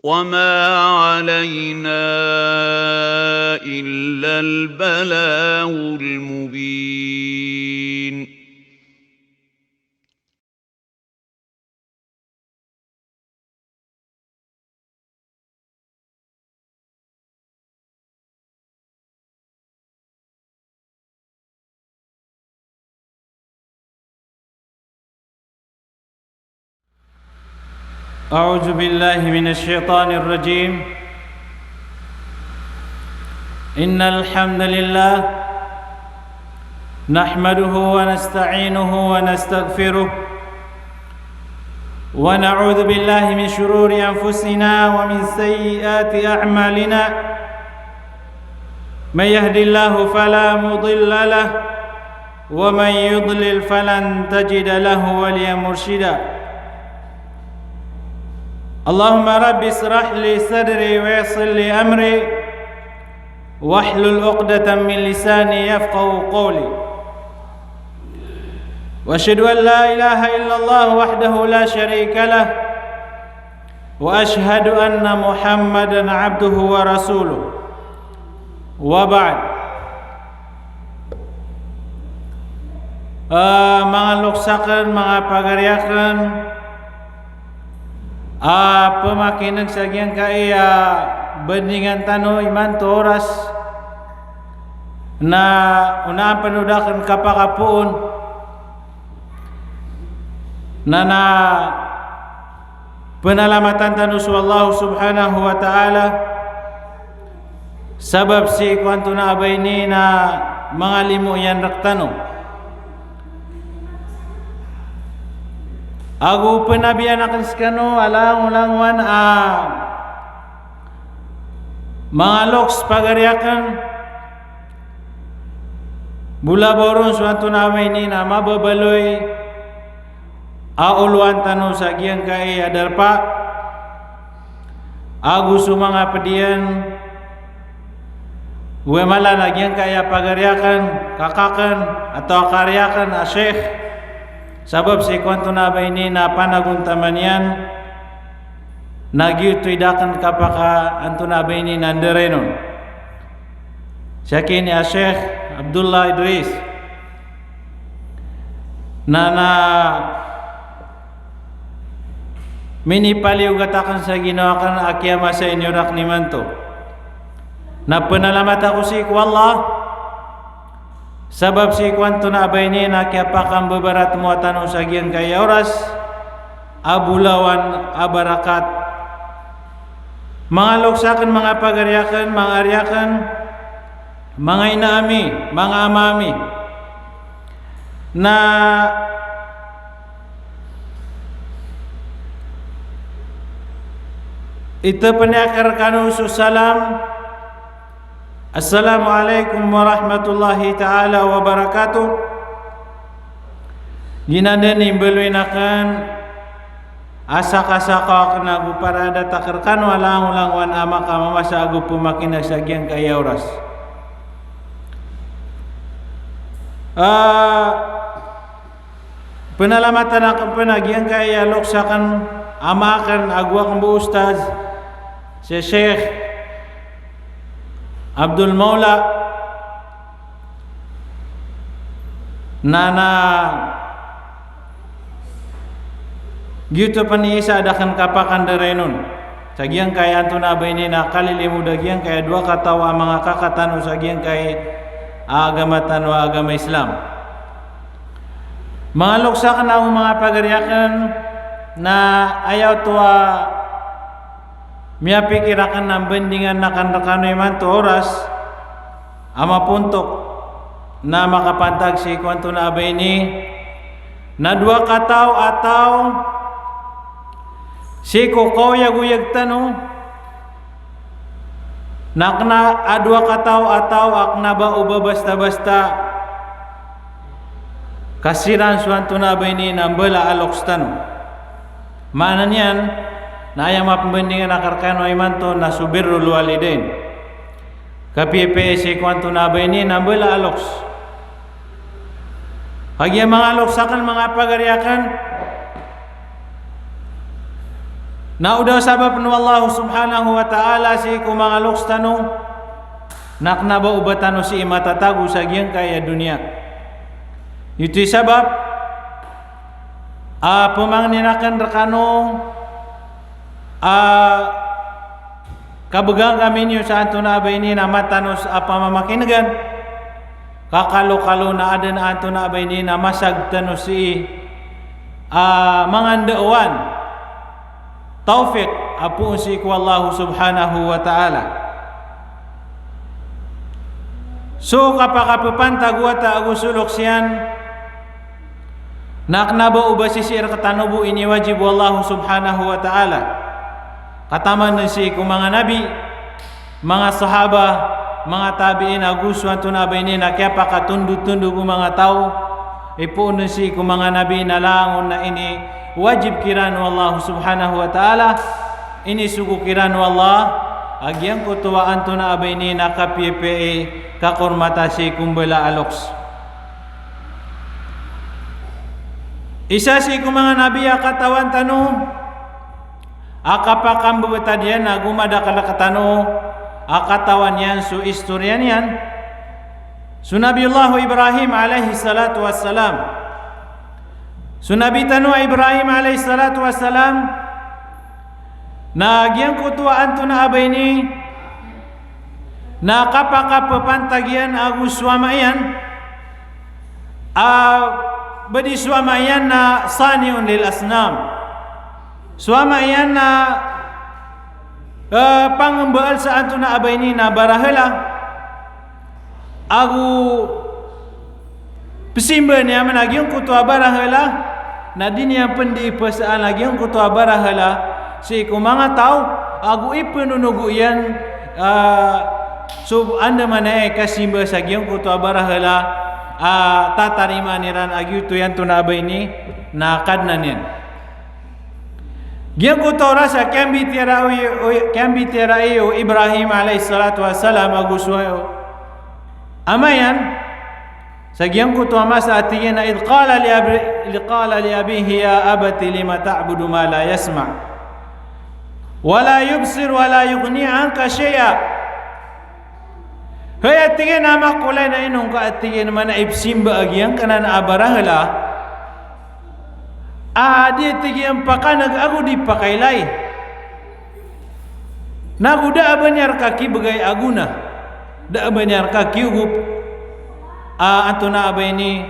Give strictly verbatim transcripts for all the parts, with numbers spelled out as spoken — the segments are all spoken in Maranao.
وما علينا إلا البلاغ المبين. أعوذ بالله من الشيطان الرجيم. إن الحمد لله نحمده ونستعينه ونستغفره ونعوذ بالله من شرور أنفسنا ومن سيئات أعمالنا. من يهد الله فلا مضل له ومن يضلل فلن تجد له وليا مرشدا. اللهم رب اشرح لي صدري ويسر لي أمري واحلل عقدة من لساني يفقهوا قولي. وأشهد أن لا إله إلا الله وحده لا شريك له وأشهد أن محمدا عبده ورسوله. وبعد. Ah, manga loks akn, manga pagari akn, a pmakin'g sa giyangkai a bandingan tano imanto oras, na onaan pn o da akn kapakapoon, na, na pnalamatan tano so Allah subhanahu wa ta'ala, sabap sii ko antonaa ba ini na manga limo iyan rktano. Ago pnabiyan akn skano a langolangowan a manga loks pagari akn, bo labaw ron so antonaa ba ini na mababaloy a oloan tano sa giyangkai a darpa, ago so manga pd iyan, oway, mala na giyangkai a pagari akn, kaka akn, atawa kari akn a Sheikh, sabap sii ko antonaa ba ini na panagontaman iyan, na giyoto i da akn kapaka antonaa ba ini na ndarain on. Sii ki ini a Sheikh Abdullah Idris. Na, na minipaliyogat akn sa ginawa akn a kiyamasa i niyo rakn imanto. Na pnalamat ako sii ko Allah, sabap sii ko antonaa ba ini na kiyapakambabaratemowa tano sa giyangkai a oras a bolawan a barakat. Manga loks akn, manga pagari akn, manga ari akn, manga ina ami, manga ama ami. Na itpn iyan rkano so salam, Assalamu alaikum warahmatullahi ta'ala wabarakatuh. Giyanan i mbaloyin akn a sakasakaw akn ago paraadat akn rkano a langolangowan a makamamasa ago pmakin'g sa giyangkai a oras. Ah, pnalamatan akn pn a giyangkai a loks akn, ama akn ago akn bo ustadh, si Sheikh Abdul Maula, na, na giyoto pn i isa a da akn kapakandarain on sa giyangkai a antonaa ba ini na kalilimod a giyangkai a dowa kataw a manga kaka tano sa giyangkai a agama tano a agama Islam. Manga loks akn ago manga pagari akn, na aya oto a miyapikir akn a mbandingan akn rkano imanto oras a mapontok na makapantag sii ko antonaa ba ini na dowa kataw a taw sii ko kaoyagoyag tano, na kna a dowa kataw a taw a kna ba o ba basta-basta ka siran so antonaa ba ini na mbala a loks tano. Maana niyan na aya mapmbandingan akn rkano imanto na so birrul walidain. Kapiyapiya sii ko antonaa ba ini na mbala a loks. Kagiya manga loks akn, manga pagari akn, Na o da sabap o Allah subhanahu wa ta'ala sii ko manga loks tano, na kna ba o ba tano sii matatago sa giyangkaya doniya. Giyoto i sabap a pamangnin akn rkano a kabgan kami niyo sa antonaa ba ini na matanos a pamamakingan. Ka kalokalo na adn a antonaa ba ini na masag tano sii a manga ndaowan tawfiq a poon sii ko Allah subhanahu wa ta'ala. So kapakapphantag o wata ago so loks iyan, na kna ba o ba sisii rktano bo iniwajib o Allah subhanahu wa ta'ala. Kataman dn sii ko manga nabi, manga sahaba, manga tabi'in ago so antonaa ba ini na kiyapakatondotondog o manga taw, ipoon dn sii ko manga nabi na langon na iniwajib kiran o Allah subhanahu wa ta'ala, inisogo kiran o Allah a giyangkoto a antonaa ba ini na kapiyapiya i kakormata sii ko mbala a loks. Isa sii ko manga nabi a katawan tano a kapakambebetad iyan ago madakl rktano a katawan iyan so istoriya niyan, so Nabiyullah Ibrahim alayhis salatu wassalam. So nabi tano a Ibrahim alayhis salatu wassalam, na giyangkoto a antonaa ba ini na kapakapphantag iyan ago so ama iyan a ba di so ama iyan na sani'un lil asnam. So ama iyan na, eh, pangmbaal sa antonaa ba ini na barahala ago pzimba niyan man a giyangkoto a barahala, na di niyan pn di ipasaan a giyangkoto a barahala sii ko manga taw, ago ipnonogo iyan, ah, so andamanaya i kasimba sa giyangkoto a barahala a tatarimaan iran a giyoto i antonaa ba ini na Kadnan iyan. Giyangkoto a oras a kiyambitiyarai o, kiyambitiyarai o Ibrahim alayhis salatu wassalam ago so ama iyan, sa giyangkoto a masa a tig iyan a, "Idh qala li abi-, idh qala li abihi ya abati lima ta'budu ma la yasma' wa la yubsir wa la yughni anka shay'a." Hay, a tig iyan, a ama ko lay, na ino ngka, a tig iyan, mana ipzimba a giyangkanan a barahala a di, a tig iyan, pakaneg ago di pakailay. Nago da a ba niyan rka kibgay a gona, da a ba niyan rka kiyogop a antonaa ba ini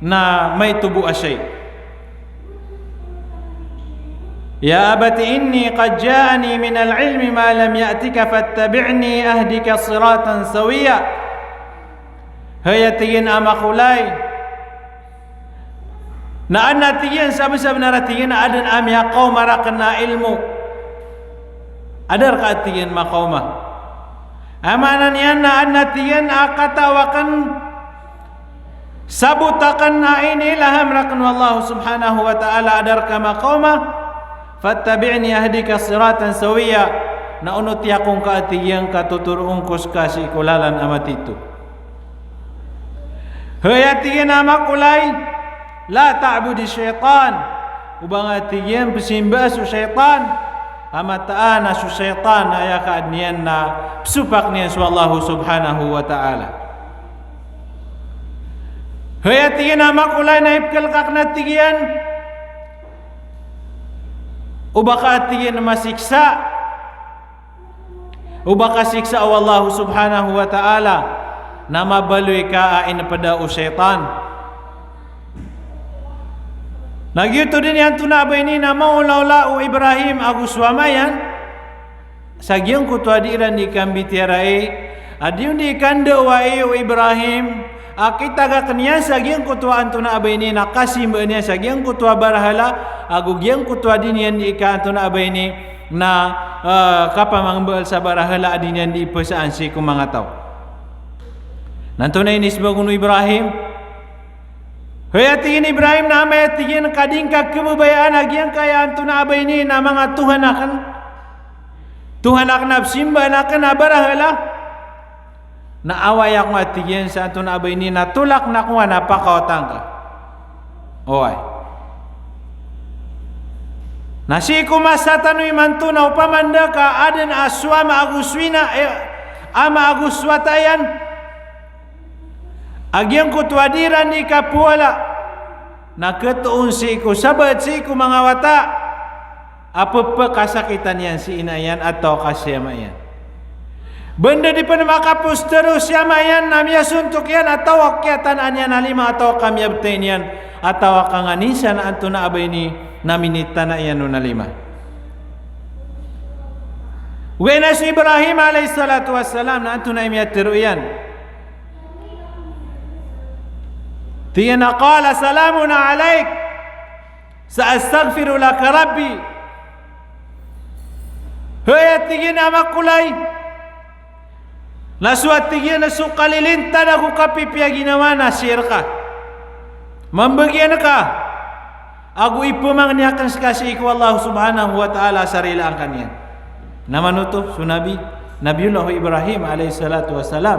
na maito bo a shay. Ya abati inni qad ja'ani minal ilmi ma lam ya'tika fattabi'ni ahdika siratan sawiyya. Hay, a tig iyan, a ama ko lay, na adn, a tig iyan, sabnsabnar, a tig iyan, a adn a miyakaoma rakn a ilmo. A da rka, a tig iyan, makaoma. Aya maana niyan na adn, a tig iyan, a kataw akn, sabot akn a inilaham rakn o Allah subhanahu wa ta'ala a da rka makaoma. Fattabi'ni ahdika siratan sawiyya. Na onoti ako ngka, a tig iyan, ka totoroon ko ska sii ko lalan a matito. Hay, a tig iyan, a ama ko lay, la ta'budi shaytan. O ba nga, a tig iyan, pzimba so shaytan. Ka mataan a so shaytan na aya kaadn iyan na pzopak iyan so Allah subhanahu wa ta'ala. Hay, a tig iyan, a ama ko lay, na ipkhalk akn, a tig iyan, o ba ka, a tig iyan, masiksa. O ba ka siksa o Allah subhanahu wa ta'ala na mabaloy ka a inpda o shaytan. Na giyoto dn i antonaa ba ini na maolaola o Ibrahim ago so ama iyan sa giyangkoto a di iran di kambitiyarai, a di on di kandawai o Ibrahim a kitagak iyan sa giyangkoto a antonaa ba ini na kasimbaan iyan sa giyangkoto a barahala, ago giyangkoto a di niyan di ka antonaa ba ini na, eh, kapamangmbaal sa barahala a di niyan di ipasaan sii ko manga taw. Na antonaa i inismbag on o Ibrahim? Hay, a tig iyan, Ibrahim, na amay, a tig iyan, ka di ngka khababayaan a giyangkaya antonaa ba ini na manga tohan akn, tohan akn a pzimbaan akn a barahala, na away ako nga, a tig iyan, sa antonaa ba ini na tolak na ako nga na pakaota ngka. Oway. Na sii ko masa tano imanto na opama na da ka aden a so ama ago so ina, eh, ama ago so wata iyan a giyangkoto a di iran di kapowala, na ketoon sii ko sabaad sii ko manga wata a pepekasakitan iyan si ina iyan atawa ka si ama iyan. Benda di pen makapostero si ama iyan na miyasontok iyan atawa kiyatanaan iyan a lima atawa ka miyabetay niyan atawa ka nganin san antonaa ba ini na minitanaa iyan on a lima. Ogaid na si Ibrahim alayhis salatu wassalam na antonaa i miyatero iyan? Tig iyan a, "Qala salamun alayk, sa'astaghfiru laka Rabbi." Hay, a tig iyan, a makolay. Na so, a tig iyan, a so kalilintad ago kapipiya ginawa na sii reka. Mambagian ka ago ipemangni aken seka sii ko Allah subhanahu wa ta'ala sa rilaan ka niyan. Na mano oto? So Nabi, Nabiyullah Ibrahim alayhis salatu wassalam.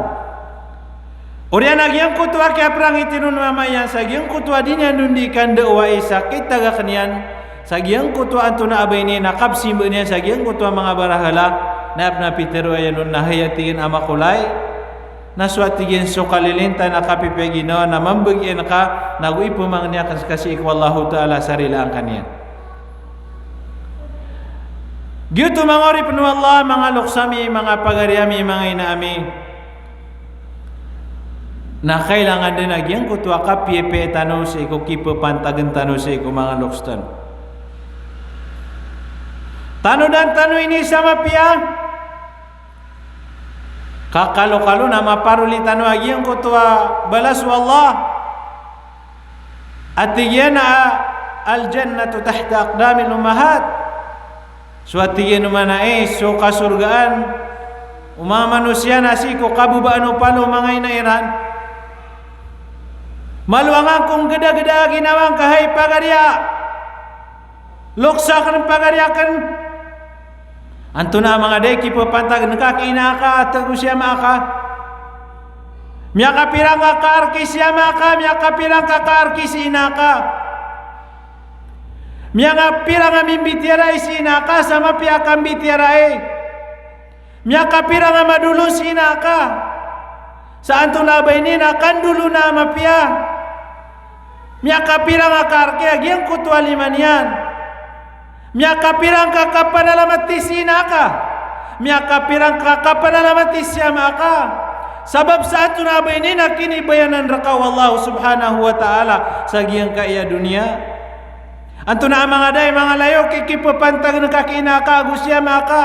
Oriyan a giyangkoto a kiyaprang i tino o ama iyan sa giyangkoto a di niyan on di kandawai sa kitagak niyan sa giyangkoto a antonaa ba ini na kapsimbaan iyan sa giyangkoto a manga barahala, na aya pen a pitero iyan on na hay, a tig iyan, a makolay. Na so, a tig iyan, so kalilintad na kapipiya ginawa na mambagian ka, na go ipemangni aken seka sii ko Allahu ta'ala sa rilaan ka niyan. Giyoto manga oripen o Allah, manga loks ami, manga pagari ami, manga ina ami, na kailangan den a giyangkoto a kapiyapiya tano sii ko kipepantagen tano sii ko manga loks tano. Tanodan tano ini sa mapiya. Kakalokalo na maparoli tano a giyangkoto a balas o Allah. A tig iyan a, "Al-jannatu tahta aqdamil ummahat." So, a tig iyan, o maana i so kasorgaan o manga manosiya na sii ko kababaan o palo o manga ina iran. Malo angka ko nggedageda a ginawa ngka, hay pagari a loks aken, pagari aken. Antonaa manga da i kipepantagen ka ki ina ka, atago si ama ka? Miyakapira ngka kaarki si ama ka, miyakapira ngka kaarki si ina ka? Miyakapira ngka mimbitiyarai si ina ka sa mapiya a kambitiyarai? Miyakapira ngka madolon si ina ka sa antonaa ba ini na kandolona a mapiya? Miyakapira ngka kaarki a giyangkoto a lima niyan? Miyakapira ngka kapanalamati si ina ka? Miyakapira ngka kapanalamati si ama ka? Sabap sa antonaa ba ini na kinibayanan reka o Allah subhanahu wa ta'ala sa giyangkaya doniya. Antonaa manga da i manga layok i kipepantagen ka ki ina ka ago si ama ka?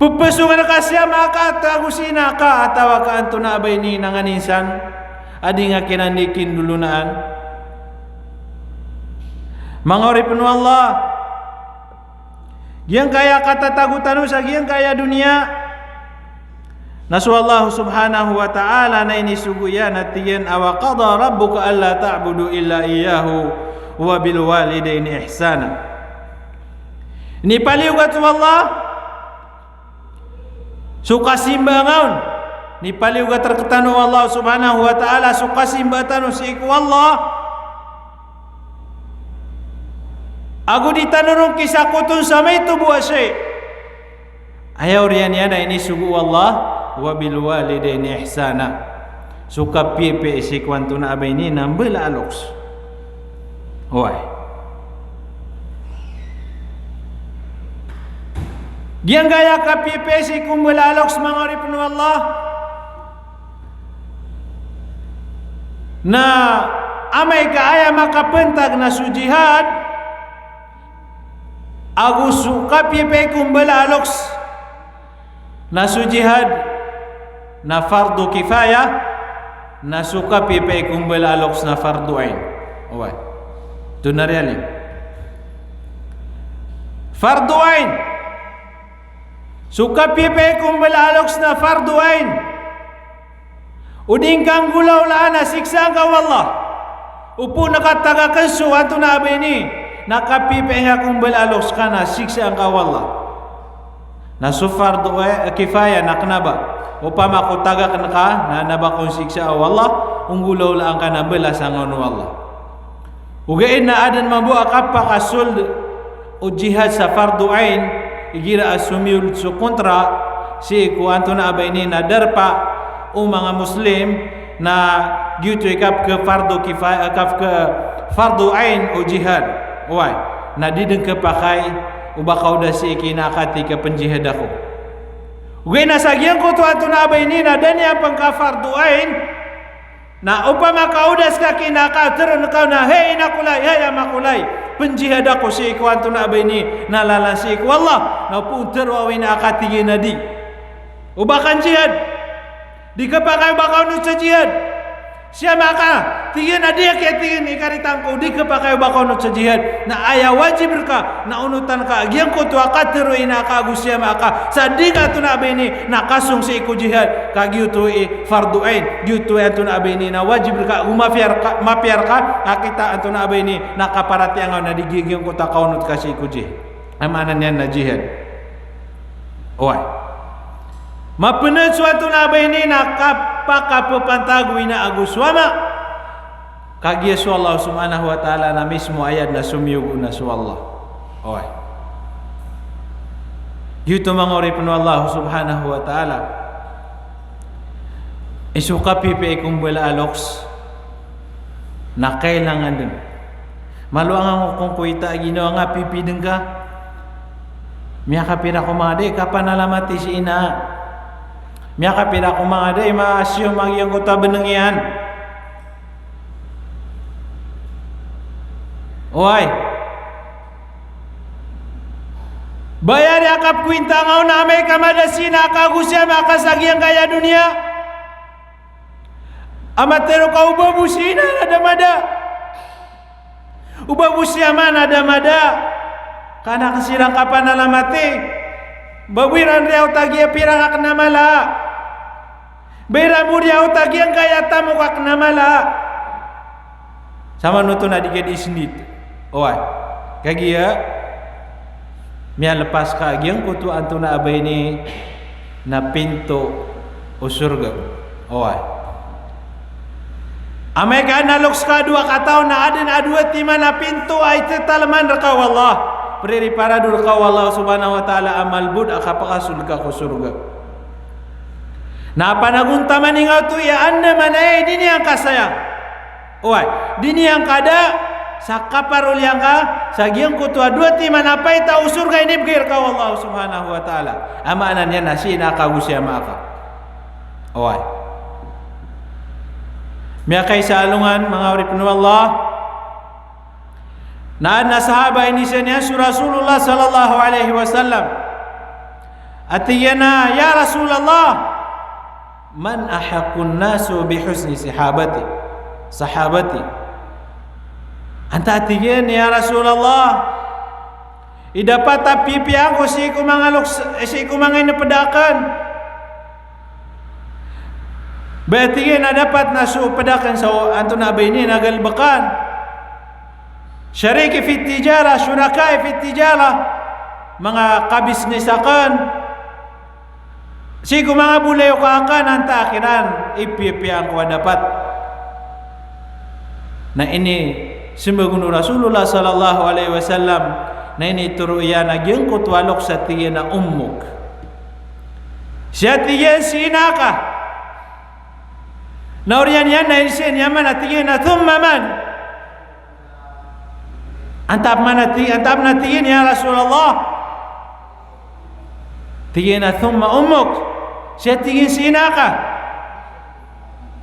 Pepesongen ka si ama ka atago si ina ka, atawa ka antonaa ba ini na nganin san a di ngka kiran di kindolonaan? Manga oripen o Allah, giyangkaya katatago tano sa giyangkaya doniya na so Allah subhanahu wa ta'ala na inisogo iyan a tig iyan a, "Wa qada rabbuka alla ta'budu illa iyyahu wa bil walidayni ihsana." Inipaliyogat o Allah so kasimba ngka on. Inipaliyogat rektano o Allah subhanahu wa ta'ala so kasimba tano sii ko Allah ago di tano ron kisakoton sa maito bo a sii. Aya oriyan iyan a inisogo o Allah, "Wa bil walidayni ihsana." So kapiyapiya sii ko antonaa ba ini na mbala a loks. Oway. Giyangkaya kapiyapiya sii ko mbala a loks, manga oripen o Allah, na amay ka aya makapantag na so jihad, ago so kapiyapiya ko mbala a loks na so jihad na fardu kifaya, na so kapiyapiya ko mbala a loks na fardu ain. Oway. Tonaa riyan? Fardu ain. So kapiyapiya ko mbala a loks na fardu ain. O di ngka nggolawlaan a siksaan ka o Allah. Opama ka tagaken so antonaa ba ini na kapiyapiya ngka ko mbala a loks ka na siksaan ka o Allah. Na so fardu, eh, kifaya na kena ba. Opama ko tagaken ka na kena ba kon siksaa o Allah, o nggolawlaan ka na balasan ka on o Allah. Ogaid na aden mambo a kapakasold o jihad sa fardu ain, igira a somiyolod so kontra sii ko antonaa ba ini na darpa o manga Muslim, na giyoto i kapkhafardu kifa-, kapkhafardu ain o jihad. Oway, na di den khapakay o ba ka oda sii ki ina aka a tig ka pnjihad ako. Ogaid na sa giyangkoto antonaa ba ini na da niyan pn kafardu ain, na opama ka oda ska ki ina aka, tharoon ka on a, "Hay ina ko lay, hay ama ko lay, pnjihad ako sii ko antonaa ba ini na lalan sii ko Allah." Na opama tharoa o ina aka, tig iyan a di. O ba ka njihad. Di khapakay o ba ka onot sa jihad. Si ama aka, tig iyan a di aki, tig iyan, ikaritan ko, di khapakay o ba ka onot sa jihad. Na aya wajib rka na onotan ka giyangkoto a katharo o ina aka ago si ama aka sa di ka antonaa ba ini na kasong sii ko jihad. Ka giyoto i fardu ain, giyoto i antonaa ba ini na wajib rka, ago mapiya rka, mapiya rka a kita antonaa ba ini na kaparatiyaya ngka on a di giyangkoto a kaonot ka sii ko jihad. Aya maana niyan na jihad. Oway. Mapnd so antonaa ba ini na kapakapapantag o ina ago so ama. Kagiya so Allah subhanahu wa ta'ala na mismo a ayad na somiyog on na so Allah. Oway. Giyoto manga oripn o Allah subhanahu wa ta'ala. Iso kapipiya i ko mbala a loks na kailangan den. Malo angka ngka kon ko ita a ginawa nga pipiya den ka. Miyakapira ko manga da i kapanalamati si ina. Miyakapira ko manga da i masiyom a giyangkoto a bnng iyan. Oway. Ba aya di a kapkowinta nga on a amay ka mada si ina aka ago si ama aka sa giyangkaya doniya. A matharo ka o ba bo si ina na da mada. O ba bo si ama na da mada. Ka na ka siran kapanalamati. Ba bo iran riyaot a giya pirak akn a mala. Ba iran bo riyaot a giyangkaya tamok akn a mala. Samanoto na di ka di sndit. Oway. Kagiya miyalpas ka giyangkoto antonaa ba ini na pinto o sorga. Oway. Amay ka adn a loks ka a dowa kataw na adn a dowa timan a pinto a itatalman rka o Allah. Pririparado rka o Allah subhanahu wa ta'ala a malbod a kapakasold ka ko sorga. Na panagontaman i nga oto i andamanaya i di niyan kasayang. Oway, di niyan kada sa kaparoliyan ka sa giyangkoto a dowa timan a paita o sorga a inibgay rka o Allah subhanahu wa ta'ala. A maana niyan na si ina aka ago si ama aka. Oway. Miyakaisa a alongan, manga oripn o Allah. Na adn a sahaba a inizaan iyan so Rasulullah sallallahu alaihi wasallam. A tig iyan a, "Ya Rasulullah, man ahaqqun nasi bi husni sahabati, sahabati?" Antaa, tig iyan, ya Rasulullah, i dapat a pipiyaan ko sii ko manga loks, sii ko manga inipd akn. Ba tig iyan a dapat na so pd akn sa antonaa ba ini na galbkan. Shariki fi tijara, shuraka'i fi tijara. Manga kabisnis akn sii ko manga bolayoka akn, antaa kiran i pipiyaan ko a dapat. Na inismbag o Rasulullah sallallahu alaihi wasallam, na initoro iyan a giyangkoto a loks a tig iyan a ummuk. Siya tig iyan si ina aka. Na oriyan iyan na inizaan iyan man a tig iyan a thumma man? Antaa pman a tig, antaa pman a tig iyan, ya Rasulullah? Tig iyan a thumma ummuk. Siya tig iyan si ina aka.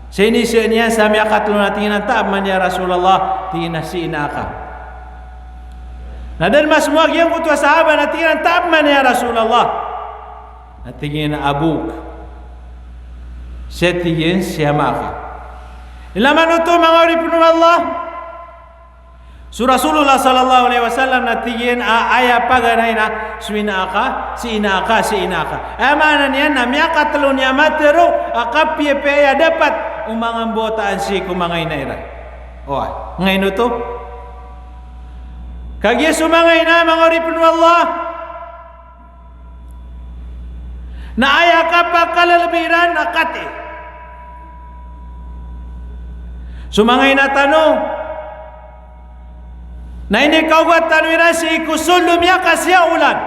Sa inizaan iyan sa miyakatlo na tig iyan a antaa pman, ya Rasulullah? Tig iyan a si ina aka. Na da dn masmo a giyangkoto a sahaba na tig iyan a antaa pman, ya Rasulullah? Na tig iyan a abuk. Siya tig iyan si ama aka. Ilay man oto, manga oripn o Allah. So Rasulullah sallallahu alaihi wasallam na tig iyan a aya paganay na so ina aka, si ina aka, si ina aka. Aya maana niyan na miyakatlo niyan matharo a kapiyapiya a dapat o manga mbawataan sii ko manga ina iran. Oway, ngaino oto? Kagiya so manga ina, manga oripn o Allah, na aya kapakalalabi iran na katii. So manga ina tano, Na inikaogat tano iran sii ko sold o miyakasiya olan.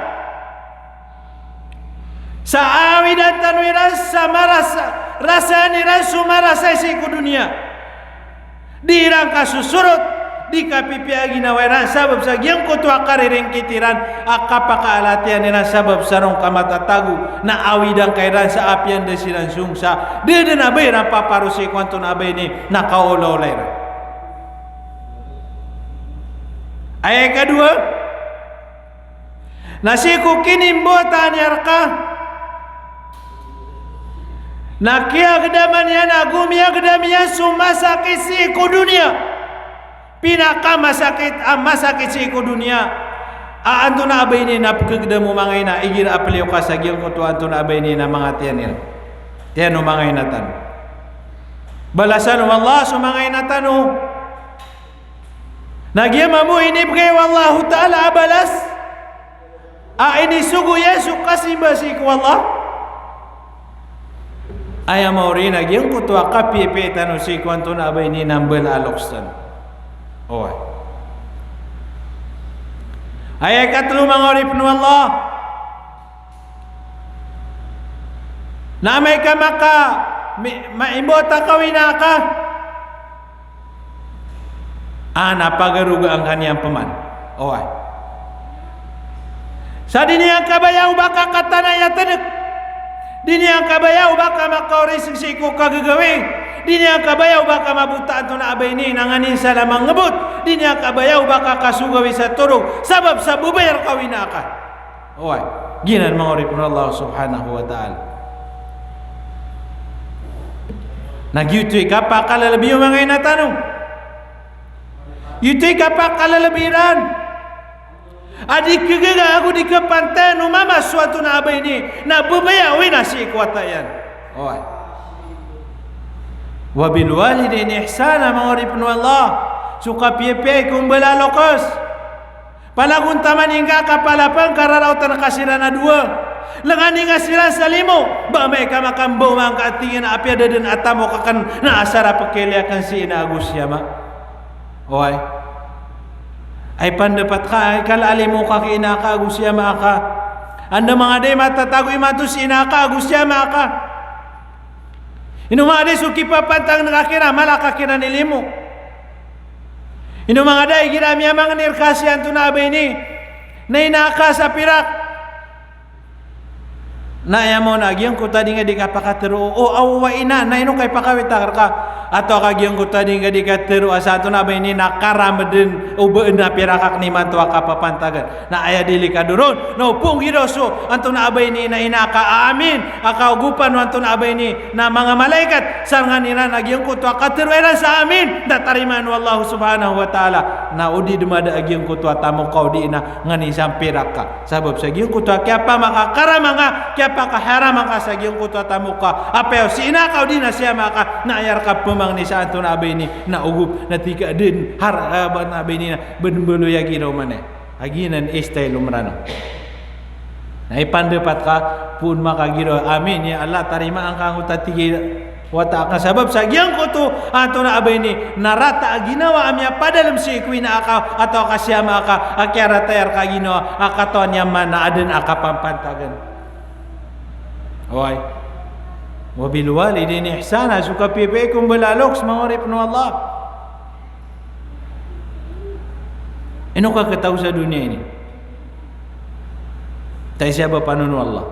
Sa awidan tano iran sa marasa, rasaan iran so marasay sii ko doniya. Di iran kasosorot, di kapipiya a ginawa iran, sabap sa giyangkoto a kariringkit iran, a kapakaalatiyan iran, sabap sa roo ka matatago, na awidan ka iran sa apiya anda siran song sa, da dn a ba iran paparo sii ko antonaa a ba ini, na kaolaola iran. Aya ikadowa, na sii ko kinimbawataan iyan rka, na kiyagdaman iyan ago miyagdam iyan so masakit sii ko doniya. Pinakamasakit a masakit sii ko doniya a antonaa a ba ini na pkhagdam o manga ina, igira a pliyo ka sa giyangkoto a antonaa a ba ini na manga tiyan iran. Tiyan o manga ina tano. Balasan o Allah so manga ina tano. Na giya mambo inibgay o Allahu Ta'ala a balas a inisogo iyan so kasimba sii ko Allah. Aya maori na giyangkoto a kapiyapiya tano sii ko antonaa a ba ini na mbala a loks tano. Oway. Aya ikatlo, manga oripen o Allah. Na amay ka maka, mi-, maimbawata ka o ina aka, a na pagarogaan ka niyan pman. Oway. Sa di niyan kabaya o ba ka katanay a tdk. Di niyan kabaya o ba ka makaorisg sii ko kagagawii. Di niyan kabaya o ba ka mabota antonaa a ba ini na nganin sa lamang ngbot. Di niyan kabaya o ba ka kasogawi sa torog. Sabap sa babaya rka o ina aka. Oway, giyanan manga oripen o Allah subhanahu wa ta'ala. Na giyoto i kapakallbi o manga ina tano. Giyoto i kapakallbi iran. A di kagaga ago di kapantayan o mama so antonaa a ba ini na babaya o ina sii ko wata iyan. Oway. Wa bil walidayni ihsana, manga oripen o Allah. So kapiyapiya i ko mbala a loks. Palagon taman ingka ka palapn ka raraotan ka siran a dowa. Lngani nga siran sa limo. Ba amay ka makambaoma ngka a tig iyan a apiya da dn a tamok akn na asar a pkhailay akn si ina ago si ama. Oway. Ay pandapat ka, ay kala a limo ka ki ina aka ago si ama aka. Anda manga da i matatago imanto si ina aka ago si ama aka. Ino manga da i so kipapantagn ka kiran, mala ka kiran i limo. Ino manga da i igira miyamangni rka si antonaa a ba ini na ina aka sa pirak. Na aya maana a giyangkoto a di nga di kapakatero o awa ina, na ino ka ipakawit akn rka. Atawa ka giyangkoto a di nga di katero a sa antonaa a ba ini na karamdn o ba na pirak akn imanto a kapapantagn. Na aya delikado ron, na opama giraw so antonaa a ba ini na ina aka a amin a kaogopan o antonaa a ba ini na manga malaikat, sa rngan iran a giyangkoto a katero iran sa amin, na tarimaan o Allah subhanahu wa ta'ala. Na o di dn mada a giyangkoto a tamok ka o di na nganin sa mpirak ka. Sabap sa giyangkoto a kiyapama ka karama nga, kiyapakaharama ka sa giyangkoto a tamok ka. Apiya o si ina ka o di na si ama ka, na aya rka pmangni sa antonaa a ba ini na ogop, na tig ka dn, har, a, ba na ba ini na bnbaloy a giraw man e. A giyanan i style o Mranaw. Na ipandapat ka, poon makagiraw, amin, ya Allah, tarimaan ka angkoto a tig i wata akn sabap sa giyangkoto a antonaa a ba ini na rata a ginawa a miyapadalm sii ko ina aka, atawa ka si ama aka, a kiyarata iyan rka a ginawa a katawan iyan man na adn a kapampantagn. Oway. Wa bil walidayni ihsana, so kapiyapiya i ko mbala a loks, manga oripen o Allah. Ino ka khatago sa doniya ini? Taw i siya ba panon o Allah.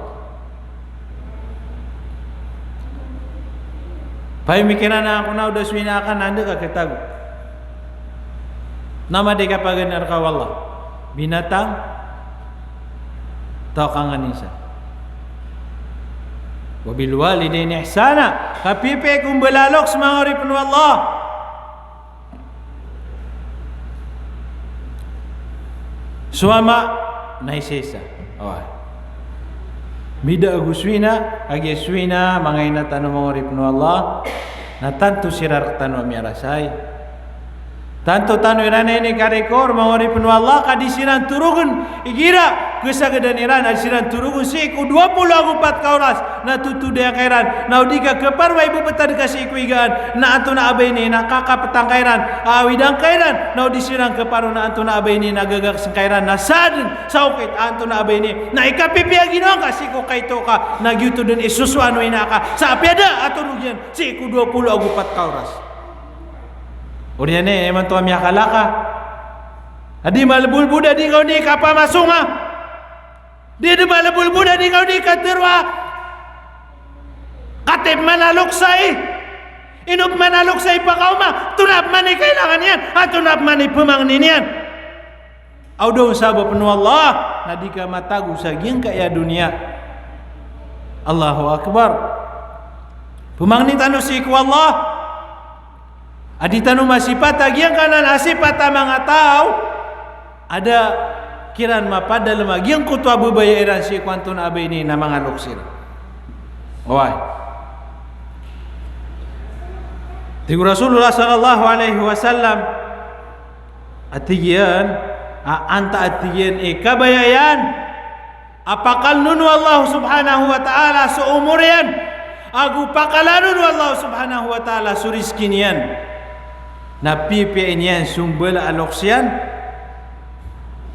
Pamikiran ako na o da so ina aka na anda ka khatago. Na madi ka paganay rka o Allah. Binatang, taw ka nganin sa. Wa bil walidayni ihsana. Kapiyapiya i ko mbala a loks, manga oripen o Allah. So ama na isaisa. Oway. Mbida ago so ina, kagiya so ina, manga ina tano manga oripen o Allah, na tanto siran rktano a miyarasay. Tanto tano iran a inikarikor, manga oripn o Allah, ka di siran torogen, igira kesagadan iran a di siran torogen sii ko dowa polo ago pat ka oras, na totoda iyan kairan, na o di ka keparo a ibebetad ka sii ko igaan, na antonaa ba ini na kakaptan kairan, a awidan kairan, na o di siran keparo na antonaa ba ini na gagaksn kairan, na sadn sa okit a antonaa ba ini na ikapipiya ginawa ngka sii ko kaito ka, na giyoto den i sosowan o ina ka sa apiya da a torog iyan sii ko dowa polo ago pat ka oras. Oriyan iyan imanto a miyakalaka a di malbolbod a di ngka o di kapamasonga. Di, di malbolbod a di ngka o di katero a katip man a loks ai. Ino pman a loks ai pakaoma, antonaa pman i kailangan iyan, antonaa pman i pemangnin iyan. Aw da on sabapn o Allah na di ka matago sa giyangkaya doniya. Allahu Akbar. Pemangni tano sii ko Allah a di tano masipat a giyangkanan a sipat a manga taw a da kiran mapadalm a giyangkoto a bebaya iran sii ko antonaa ba ini na manga loks iran. Oway. Tig o Rasulullah sallallahu alaihi wasallam, a tig iyan, a antaa a tig iyan i kabaya iyan a pakaln on o Allah subhanahu wa ta'ala so omor iyan, ago pakaln on o Allah subhanahu wa ta'ala so rizki niyan, na pipiya iyan so mbala a loks iyan,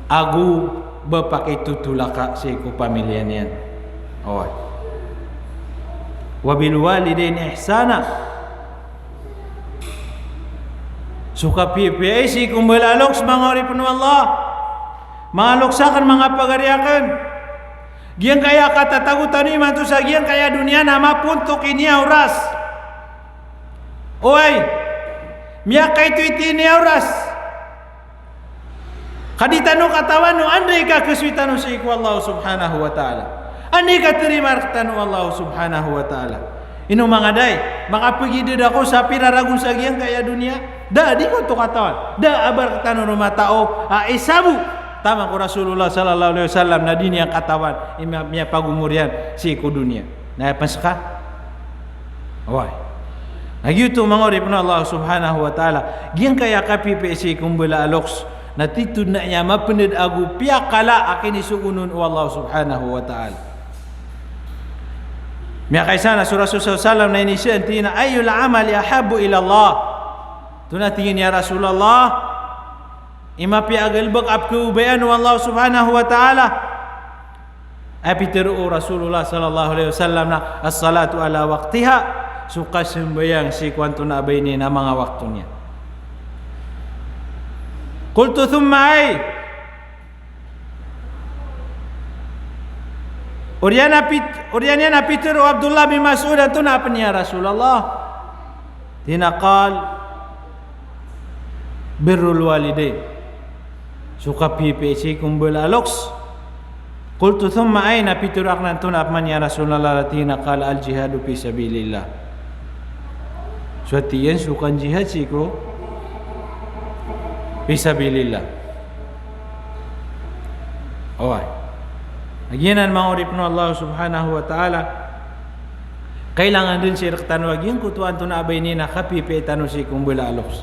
ago ba pakitotolaka sii ko pamilya niyan. Oway. Wa bil walidaini ihsana. So kapipiya i sii ko mbala a loks, manga oripn o Allah. Manga loks akn, manga pagari akn. Giyangkaya katatago tano imanto sa giyangkaya doniya na mapontok ini a oras. Oway. Miyakaito ini a oras. Ka di tano katawan o anda i kakesoy tano sii ko Allah subhanahu wa ta'ala. Anda i katarima rktano o Allah subhanahu wa ta'ala. Ino manga dai, makapegidad ako sa pira ragon sa giyangkaya doniya. Da, di ko to katawan. Da a ba rktano ron matao a isa bo. Taman ko Rasulullah sallallahu alaihi wasallam na di niyan katawan i miya-, miyapagomor iyan sii ko doniya. Na aya pn ska? Oway. Na giyoto manga oripn o Allah subhanahu wa ta'ala, giyangkaya kapipiya i sii ko mbala a loks, na titho dn a aya mapnd ago piyakala a kinisogonon o Allah subhanahu wa ta'ala. Miyakaisa na so Rasul sallallahu alaihi wasallam na inisaan, tig iyan a, "Ayyul amali ahabbu ila Allah?" Antonaa, tig iyan, ya Rasulullah, i mapiya a galbk a pkhaobayaan o Allah subhanahu wa ta'ala? Aya pitharo o Rasulullah sallallahu alaihi wasallam na, "As-salatu ala waqtiha," so kasambayang sii ko antonaa ba ini na manga wakto niyan. Qultu, "Thumma ay?" Oriyan a pit-, oriyan iyan a pitharo o Abdullah bin Mas'ud, "Antonaa pn, ya Rasulullah?" Tig iyan a, qal, "Birrul walidain." So kapipiya i sii ko mbala a loks. Qultu, "Thumma ay?" Na pitharo akn a, "Antonaa pman, ya Rasulullah?" Tig iyan a, qal, "Al-jihadu fi sabilillah." So, tig iyan, so kanjihad sii ko fi sabilillah. Oway. Na giyanan manga oripn o Allah subhanahu wa ta'ala. Kailangan dn sii rktano a giyangkoto a antonaa ba ini na kapipiya tano sii ko mbala a loks.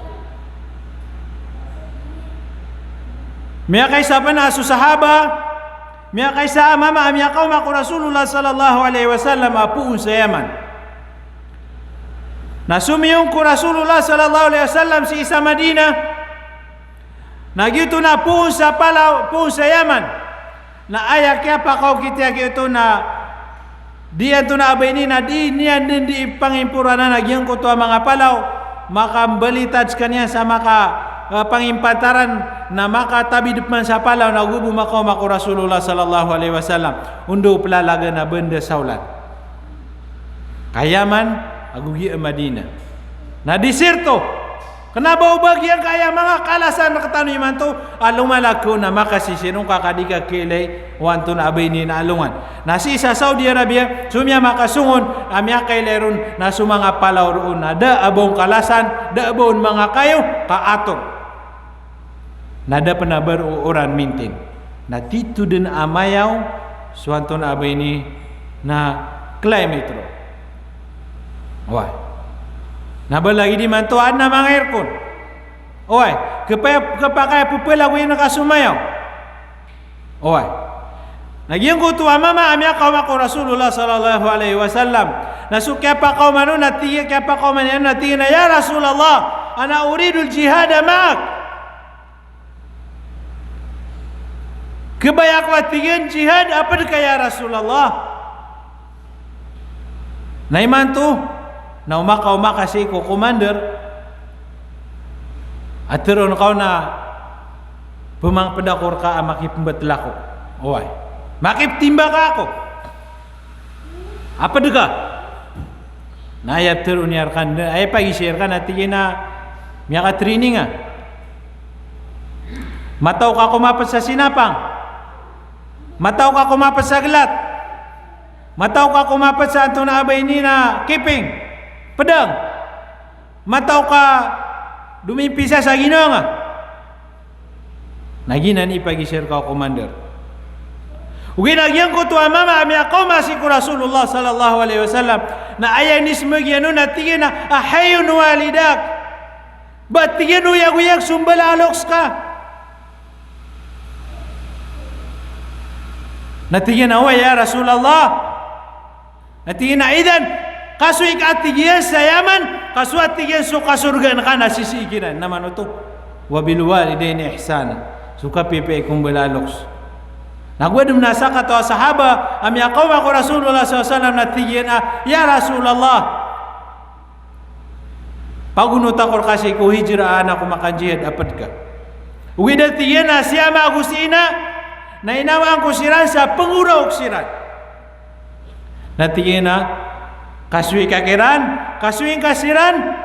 Miyakaisa pn a so sahaba, miyakaisa a mama a miyakaoma ko Rasulullah sallallahu alaihi wasallam a poon sa Yaman. Na somiyong ko Rasulullah sallallahu alaihi wasallam sii sa Madinah. Na giyoto na poon sa Palaw, poon sa Yaman. Na aya kiyapakaokit iyan giyoto na di antonaa ba ini na di niyan dn di pangimporan a giyangkoto a manga Palaw, makambalitad skaniyan sa maka, eh, pangimpataran, na makatabid pman sa Palaw na go bo makaoma ko Rasulullah sallallahu alaihi wasallam. Ondo plalagan a banda sa olan. Ka Yaman ago giya Madinah na disirto. Kna ba o ba giyangkaya manga kalasan rktano imanto a lomalakaw na makasisirong ka ka di ka kailay o antonaa ba ini na alongan. Na sii sa Saudi Arabia, so miyamakasong on a miyakailay ron na so manga Palaw roon na da a ba on kalasan, da a ba on manga kayo, ka ator. Na da pn a ba roo oran mintin. Na titho dn a mayaw so antonaa ba ini na climate roo. Oway. Na ba lagid imanto a adn a manga aircon. Oway, kepaya, kepakay a pepelagoyin ka somayaw. Oway. Na giyangkoto a mama a miyakaoma ko Rasulullah sallallahu alaihi wasallam. Na so kiyapakaoma on na tig iyan, kiyapakaoma niyan on na tig iyan a, "Ya Rasulullah, ana uridul jihada ma'ak." Kebaya ako a tig iyan jihad a ped ka ya Rasulullah. Na imanto, na o makaoma ka sii ko commander, a teroon ka on a pemangped ako reka a makipembetel ako. Oway. Makipetimbaka ako. A ped ka. Na aya teroon iyan reka, aya pagizaan iyan reka na tig iyan a miyaka-training a. Mataw ka komaped sa sinapang. Mataw ka komaped sa gelat. Mataw ka komaped sa antonaa ba ini na kiping, pedang. Mataw ka domimpisa sa ginawa nga. Na giyanan i pagizaan reka o commander. Ogaid na giyangkoto a mama a miyakaoma sii ko Rasulullah sallallahu alaihi wasallam. Na aya inisembag iyan on na tig iyan a, "Ahayyun walidak." Ba tig iyan, oyagoyag so mbala a loks ka? Na tig iyan a, "Oway, ya Rasulullah." Na tig iyan a, "Idhan, kasoy ka," a tig iyan, "sa Yaman, kasoy," a tig iyan, "so kasorgaan ka na sisii kiran." Na mano oto? "Wa bil walidaini ihsana." So kapipiya ko mbala a loks. Na go adn a sakataw a sahaba a miyakaoma ko Rasulullah sallallahu alaihi wasallam na tig iyan a, "Ya Rasulullah, pagonot ako reka sii ko hijra a adn ako makanjihad a ped ka. Ogaid a tig iyan a si ama ago si ina, na inawaan ko siran sa pengoraok siran." Na tig iyan a, "Kasoy ka kiran, kasoy ka siran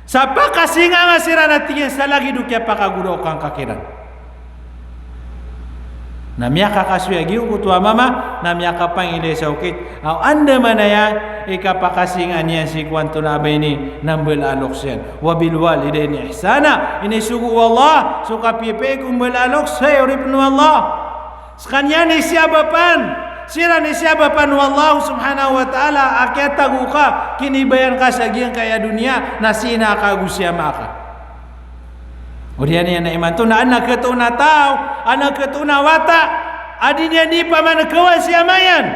sa pakasinga nga siran," a tig iyan, "sa lagid o kiyapakagoraokan ka kiran." Na miyakakasoy a giyangkoto a mama, na miyakapangilay sa okit a o andamanaya i kapakasinga niyan sii ko antonaa ba ini na mbala a loks iyan. "Wa bil walidaini ihsana." Inisogo o Allah so kapipiya ko mbala a loks, hay oripen o Allah. Sekaniyan i siyabapan, siran i siyabapan o Allah subhanahu wa ta'ala a kiyatago ka, kinibayan ka sa giyangkaya doniya, na si ina ka ago si ama ka. Oriyan iyan na imanto na adn a ketoon a taw, adn a ketoon a wata a di niyan di pamanekawan si ama iyan,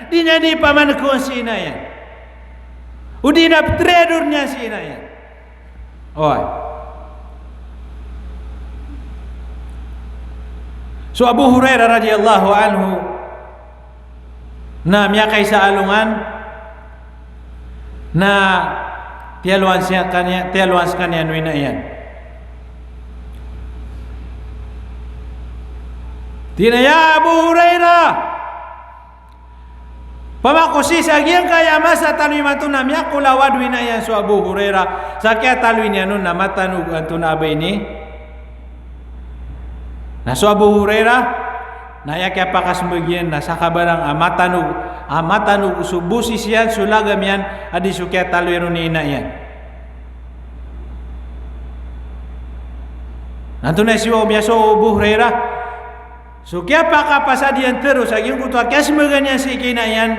di niyan di pamanekawan si ina iyan, odi na petrayador niyan si ina iyan. Oway. So Abu Hurairah radhiyallahu anhu na miyakaisa a alongan na tiyalowan sekaniyan, tiyalowan sekaniyan o ina iyan. Tig iyan a, "Ya Abu Hurairah, pamako sii sa giyangkaya masa tano imanto." Na miyakolawad o ina iyan so Abu Hurairah sa kiyataloy niyan on na matanog antonaa ba ini. Na so Abu Hurairah na aya kiyapakasembag iyan na sakabarang a matanog, a matanog so bosis iyan, so lagam iyan, a di so kiyataloy ron i ina iyan. Na antonaa i siyowa o miyasowa o Abu Hurairah? So kiyapakapasad iyan tero sa giyangkoto a kiyasembagan iyan sii ki ina iyan,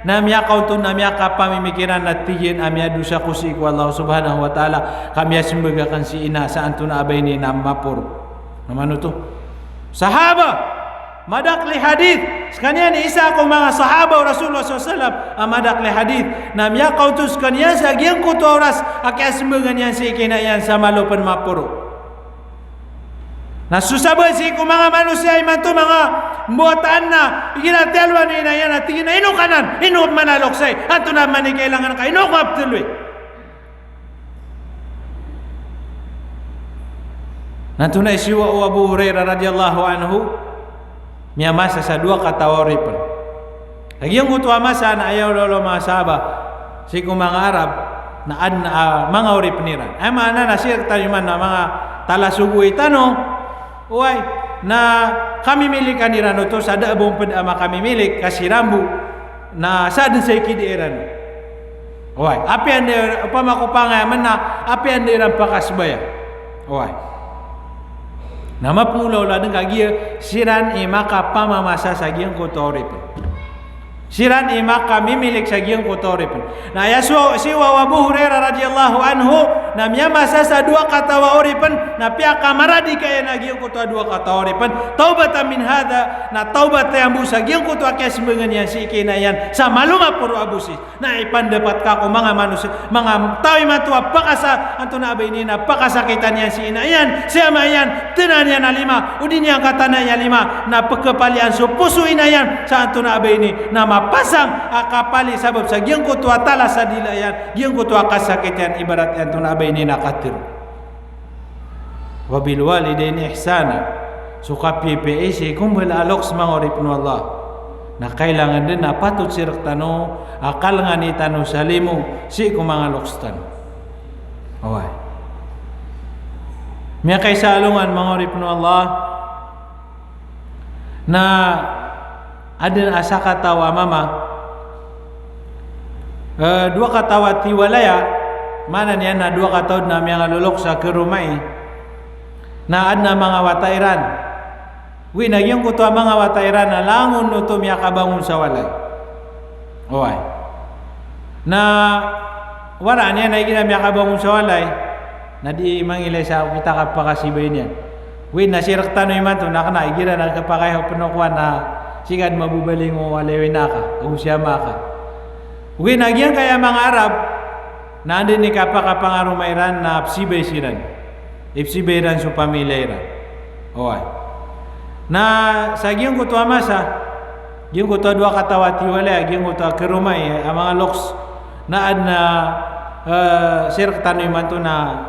na miyakaonto na miyakapamimikiran na tig iyan a miyadosa ako sii ko Allah subhanahu wa ta'ala ka miyasembaga aken si ina sa antonaa ba ini na maporo. Na mano oto? Sahaba, madakl i hadith, sekaniyan i isa ko manga sahaba o Rasulullah sallallahu alaihi wasallam a madakl i hadith, na miyakaonto sekaniyan sa giyangkoto a oras a kiyasembagan iyan sii ki ina iyan sa malo pen maporo. Na so sabaad sii ko manga manosiya imanto, manga mbawataan na igira tiyalowan o ina iyan na tig iyan a, "Ino ka nan? Ino man a loks ai? Antonaa man i kailangan ka? Ino ko mapetelo i?" Na antonaa i siyowa o Abu Hurairah radhiyallahu anhu? Miyamasa sa dowa kataw a oripen. Sa giyangkoto a masa na aya olo-olo o manga sahaba sii ko manga Arab na adn a manga oripen iran. Aya maana na sii rktano iman na manga talasogoy tano, oway, na kamimilikan iran oto sa da a ba on ped a makamimilik ka siran bo na sa den sa ikidi iran. Oway, apiya anda, opama ko pangaya men na apiya anda iran pakasbaya. Oway. Na mapengolaola den kagiya siran i makapamamasa sa giyangkoto a oripen. Siran i makamimilik sa giyangkoto a oripen. Na aya so, siyowa o Abu Hurairah radhiyallahu anhu, Na miyamasa sa dowa kataw a oripn, na piyakamaradi ka iyan a giyangkoto a dowa kataw a oripn. Tawbatan min hadha, na tawbat iyan bo sa giyangkoto a kiyasembangan iyan sii ki ina iyan sa malo maporo a bosis. Na ipandapat ka ko manga manosiya, manga taw imanto a pakasa, antonaa ba ini, na pakasakitan iyan si ina iyan, si ama iyan, tnaan iyan a lima, o di niyan katanai a lima, na pkhapalian so poso o ina iyan sa antonaa ba ini, na mapasang a kapali sabap sa giyangkoto a talas a dila iyan, giyangkoto a kasakit iyan, ibarat iyan antonaa ba ini na katharo. Wa bil walidayni ihsana. So kapiyapiya sii ko mbala a loks, manga oripn o Allah, na kailangan dn a patot sii rktano a kalngani tano sa limo sii ko manga loks tano. Oway. Miyakaisa a alongan, manga oripn o Allah, na adn a sakataw a mama, eh, dowa kataw a tiwalaya, maana niyan na dowa kataw dn a miyangaloloks a karomai, na adn a manga wata iran. Oway, na giyangkoto a manga wata iran na langon oto miyakabangon sa walay. Oway. Na waraan iyan a igira miyakabangon sa walay, na di mangilay sa okit a kapakasibay niyan. Oway, na sii rktano imanto na kna igira na kapakay o pn o kowan na sii ka dn mabobaling o walay o ina ka, o si ama ka. Oway, na giyangkaya manga Arab, na anda i kapakapangaroma iran na psibay siran. Ipsibay iran so pamilya iran. Oway. Na sa giyangkoto a masa, giyangkoto a dowa kataw a tiwalaya, giyangkoto a karomai a manga loks, na adn a, eh, sii rktano imanto na,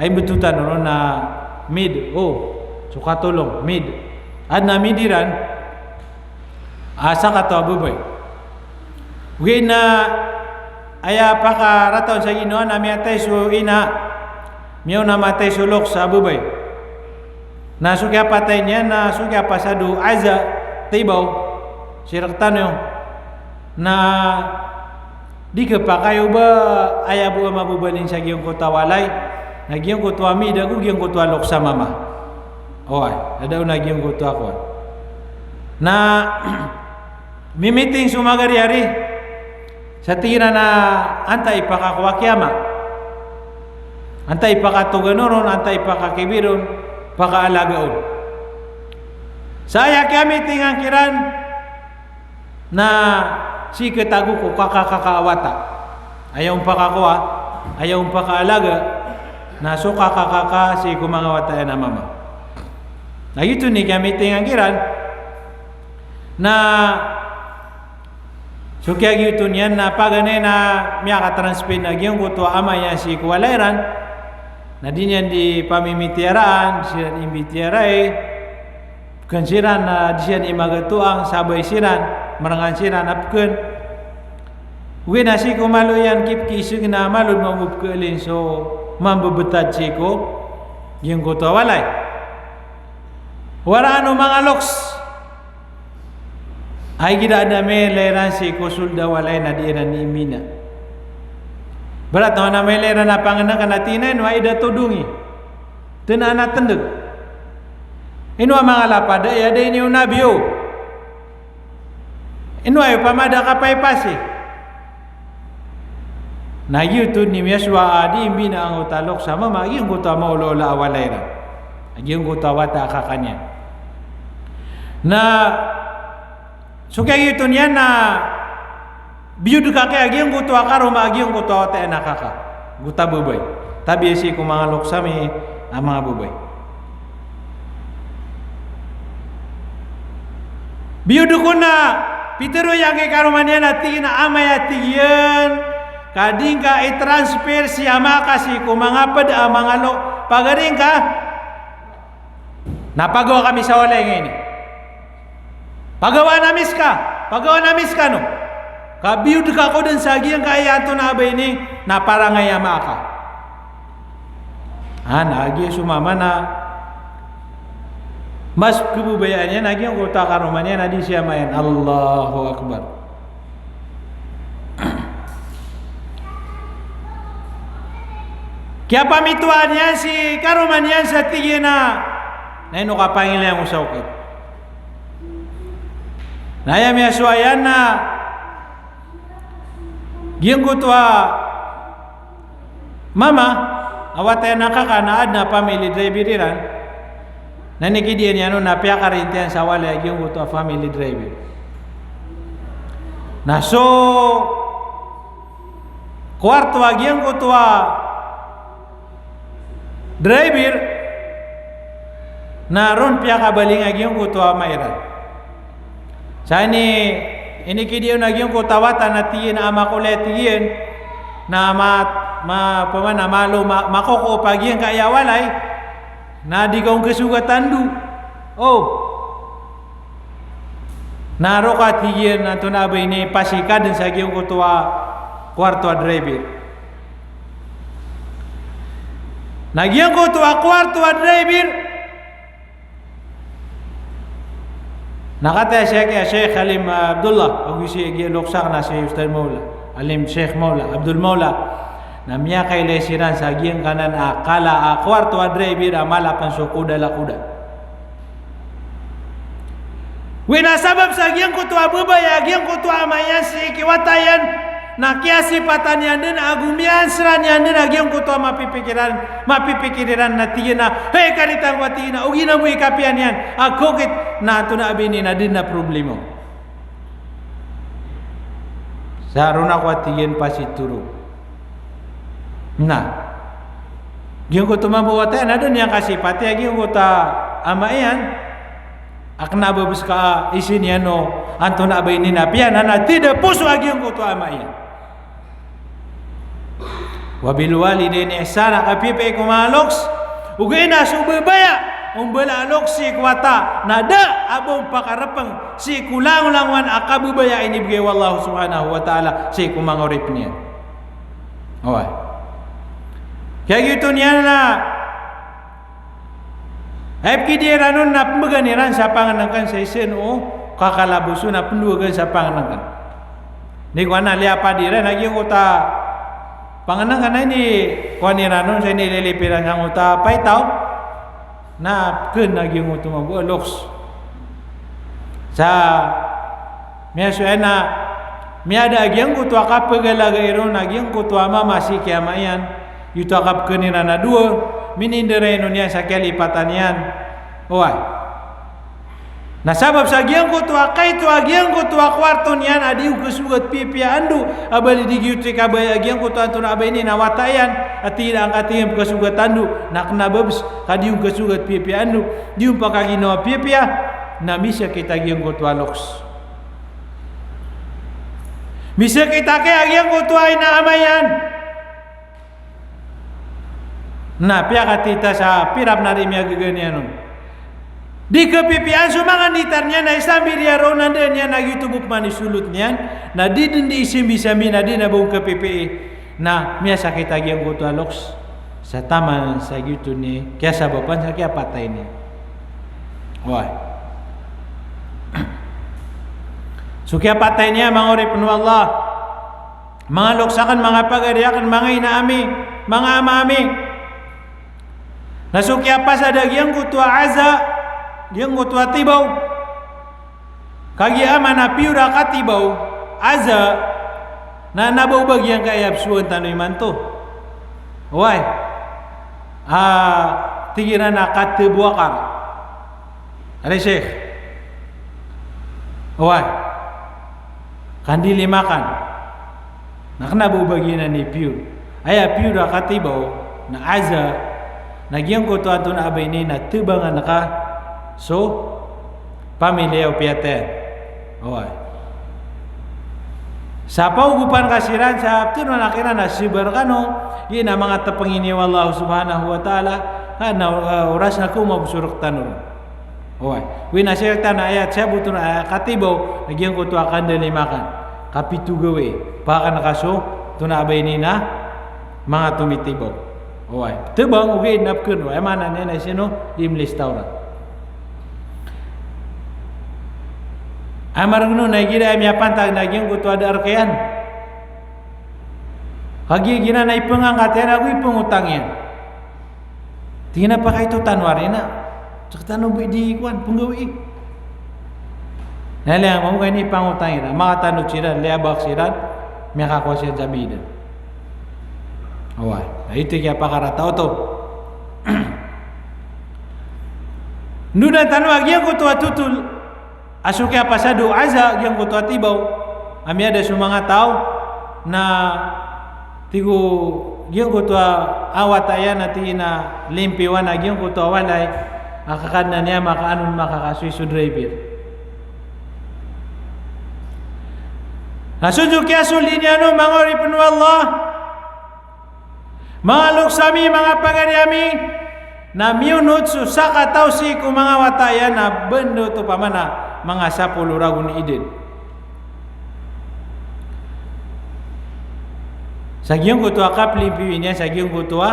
ay, mbtowan tano ron na maid, o, so katolong, maid. Adn a maid iran a sakataw a babay. Oway, na aya pakarata on sa ginawa na miyatay so ina, miyaona matay so loks a babay. Na so kiyapatay niyan na so kiyapasad o aza, tibaw, sii rktano, na di khapakay o ba aya bo a mabobaling sa giyangkoto a walay, na giyangkoto a maid ago giyangkoto a loks a mama. Oway, da on a giyangkoto a kowan. Na mimiting so magari-ari, sa tig iran a antaa i pakakowa ki ama, antaa i pakatogan on, antaa i pakakibir on, pakaalaga on. Sa aya kiyamitingan kiran na sii katago ko kakakaka a wata. Aya on pakakowa, aya on pakaalaga, na so kakakaka sii ko manga wata iyan a mama. Na giyoto i kiyamitingan kiran, na so kiyagiyoto niyan na paganay na miyakatransfer na giyangkoto a ama iyan sii ko walay iran, na di niyan di pamimitiyaraan, di siran imbitiyarai, pkn siran na di siran imagatoang, sabay siran, mrngan siran a pkn. Oway, na sii ko malo iyan kipkiisg na malo dn mambo pkhalin so mambebetad sii ko giyangkoto a walay. Waraan o manga loks a igira adn a mailay ran sii ko sold a walay na di iran imbina. Ibarat o adn a mailay ran a pangnngkn a tig iyan a ino a ida todongi. Tnaan a tndg. Ino a manga lapad a aya da ini o nabi o. Ino aya opama da kapaipasi. Na giyoto i miyasowa a di imbina angkoto a loks a mama, giyangkoto a maolaola a walay iran. Giyangkoto a wata a kaka niyan. Na so kiyagiyoto niyan na biyod ka kaya giyangkoto a karoma a giyangkoto a wata iyan a kaka. Gota babay. Tabiya sii ko manga loks ami a manga babay. Biyod ko na pitharo iyan ki karoma niyan a tig iyan a amay a tig iyan, ka di ngka i-transfer si ama ka sii ko manga pd a manga lo, pagaring ka. Na pagawa kami sa walay ngka ini. Pagawa nami ska, pagawa nami ska no. Ka biyod ka ko dn sa giyangkaya antonaa ba ini, na parangay a ama ka. Ana, a giya so mama na mas kababayaan iyan a giyangkoto a karoma niyan a di si ama iyan. Allahu Akbar. Kiyapamitowa niyan si karoma niyan sa tig iyan a, na ino ka pangilaya ngka sa okit. Na aya miyasowa iyan na giyangkoto a mama, a wata iyan a kaka na adn a family driver iran. Na inikidiya niyan on na piyakarintiyan sa walay a giyangkoto a family driver. Na so kuwarto a giyangkoto a driver, na ron piyakabaling a giyangkoto a ama iran. Sa ini, inikidiya on a giyangkoto a wata na tig iyan a ama ko lay, tig iyan, na ma, ma, pman a malo, ma, makokoop a giyangkaya walay, na di ka on kasogat a ndo. O. Na roo ka, tig iyan, antonaa ba ini, pasikadn sa giyangkoto a kuwarto a driver. Na giyangkoto a kuwarto a driver, na kataya si aki a Sheikh Alim Abdullah, ago si giya loks akn a si Ustadh Maula, Alim Sheikh Maula, Abdul Maula, na miyakailay siran sa giyangkanan a kala a kuwarto a driver a mala pn so kodalakoda. Oway, na sabap sa giyangkoto a babaya a giyangkoto a ama iyan sii ki wata iyan, na kiyasipatan iyan dn ago miyansra niyan dn a giyangkoto a mapipikiran, mapipikir iran na tig iyan a, hay, karitan ko, a tig iyan a, ogaid na bo i kapiya niyan a kokit, na antonaa ba ini na da dn a problema. Sa ron ako, a tig iyan, pasitoro. Na giyangkoto mambo a wata iyan a da niyan kasipati a giyangkoto a ama iyan a kna a ba bs ka a isi niyan o antonaa ba ini na piya, na na tida poso a giyangkoto a ama iyan. Wa bil walidayni ihsana, kapipiya ko manga loks. Ogaid na so babaya o mbala a loks sii ko wata na da a ba on pakarpng sii ko langolangon a kababaya a inibgay o Allah subhanahu wa ta'ala sii ko manga oripn iyan. Oway. Kagiya giyoto niyan na aya pkidiya iran on na pmbgan iran sa pangnngkn sa isen o kakalaboso, na pndowagan sa pangnngkn. Di kowan a liyapad iran a giyangkoto a pangnngkn a inikowan iran on sa inililip iran sangkoto a paitaw. Na pkn a giyangkoto mambo a loks. Sa miyasowa iyan a miyada a giyangkoto a kapagalagai ron a giyangkoto a mama sii ki ama iyan. Giyoto a kapkn iran a dowa, minindra iyan on iyan sa kiyalipatan iyan. Oway. Na sabap sa giyangkoto a kaito a giyangkoto a kuwarto niyan a di on kasogat piyapiya a ndo, a bali di giyoto i kabaya a giyangkoto a antonaa ba ini na wata iyan a tig iyan a angkatii pkasogat a ndo, na kna a ba bs ka di on kasogat piyapiya a ndo, di on pakaginawa piyapiya, na misakit a giyangkoto a loks. Misakit a kaya a giyangkoto a ina ama iyan. Na piyakatita sa pira pn a di miyagaga niyan on. Di kapipiyaan so manga nditar niyan a isambir iyan roo na ndaan iyan a giyoto bo pman i solot niyan, na di dn di isambisambi na di na ba on kapipiyai. Na miyasakit a giyangkoto a loks. Sa taman sa giyoto i kiyasabapan sa kiyapatay niyan. Oway. So kiyapatay niyan, manga oripn o Allah. Manga loks akn, manga pagari akn, manga ina ami, manga ama ami. Na so kiyapasad a giyangkoto a aza, giyangkoto a tibaw. Kagiya ama na piyor a katibaw, aza, na kna a ba o ba giyangkaya psowan tano imanto. Oway. A, tig iran a katbo akar. Ari Sheikh. Oway. Kandili makan. Na kna a ba o ba giyanan i piyor. Aya piyor a katibaw, na aza, na giyangkoto a antonaa ba ini na tabangan ka so pamilya o piyatay. Oway. Sa paogopan ka siran sa ptharoon a kiran a sabar kano, giya na manga tpngini o Allah subhanahu wa ta'ala, ka na, eh, oras na ko mabsorok tano ron. Oway. Oway na sii rktano a ayat sa bo oto na, eh, katibaw, na giyangkoto a kandali makan. Kapito gawii. Pakan ka so, antonaa ba ini na manga tomitibaw. Oway. Tabang, ogaid na pkn, oway. Aya maana niyan na sino, di mlista oran. Aya margn on na igira aya miyapantag na giyangkoto a da rk iyan. Kagiya giyanan na ipngangkat iyan ago ipngotang iyan. Tig iyan a pakaito tano ari na. Sktano bo di kowan, pnggawii. Na ilay mambo ka ini pangotang iran. Makatanod siran, liyabak siran, miyakakowa siran sa bidan. Oway, na ito i kiyapakarata oto. Ndodan tano a giyangkoto a totol a so kiyapasad o aza a giyangkoto a tibaw a miyada so manga taw na tig o giyangkoto a wata iyan a tig iyan a limpiwan a giyangkoto a walay a kakadnan iyan makaano, makakasoy so driver. Na so dn so kiyasold iyan o manga oripn o Allah, manga loks ami, manga pagari ami, na miyonot so sakataw sii ko manga wata iyan a bndot opama na manga sapolo ragon i idad. Sa giyangkoto a kaplimpiwi niyan sa giyangkoto a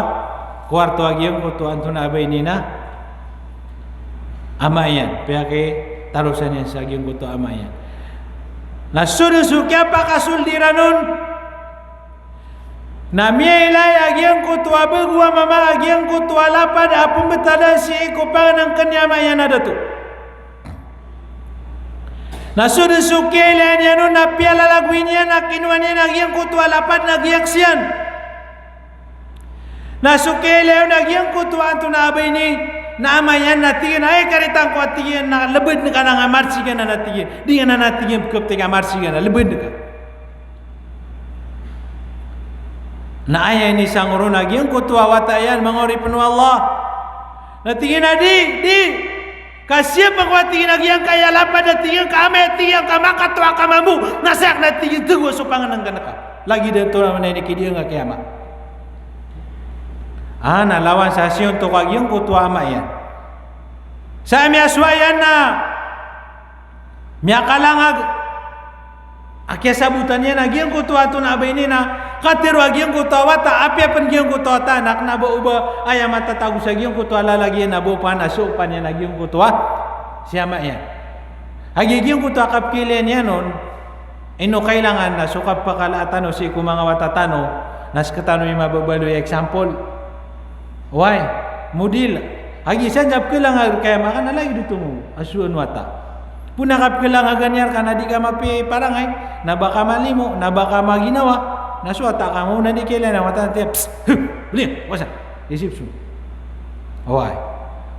kowarto a giyangkoto a antonaa ba ini na ama iyan, piyakitarosan iyan sa giyangkoto a ama iyan. Na so dn so kiyapakasold iran on na miyailay a giyangkoto a bago a mama a giyangkoto a lapad a pmbtadan sii ko pangnngkn i ama iyan a dato. Na so dn so kiyailay niyan on na piyalalagoy niyan a kinowa niyan a giyangkoto a lapad na giyaksiyan. Na so kiyailay on a giyangkoto a antonaa ba ini na ama iyan na tig iyan a, "Ay, karitan ko," a tig iyan, "na lbd ka na nga marsigan," na tig iyan. "Di nga na," na tig iyan, "pkaptay ka marsigan, na lbd ka." Na aya inisangoro na giyangkoto a wata iyan, manga oripn o Allah. Na tig iyan a, "Di, di. Ka siyapa ko," a tig iyan, "a giyangkaya lapad," a tig iyan, "ka amay," a tig iyan, "ka makatoa ka mambo, na saya akn," a tig iyan, "tagoa so pangnngkn ka. Lagid antonaa ba ini, kidiya nga kiyama." A, na lawan sa siyontok a giyangkoto a ama iyan. Sa miyasowa iyan na miyakalang a kiyasabotan iyan a giyangkoto a antonaa ba ini na katharo a giyangkoto a wata, apiya pn giyangkoto a tanak na ba o ba aya matatago sa giyangkoto a lalag iyan na ba opama na sopan iyan a giyangkoto a si ama iyan. Kagiya giyangkoto a kapkiilay niyan on, ino kailangan na so kapakala tano sii ko manga wata tano na sktano i mababaloy a example. Oway, model. Kagiya san sa pkhalangan rka i ama ka na lagid oto mambo a so ano wata. Pona ka pkhalangan iyan rka na di ka mapiya i parangay, na ba ka malimo, na ba ka maginawa, na so wata ka mambo na di kailay na wata na tiya, "Psst, huh, bling, wasa, isip so." Oway.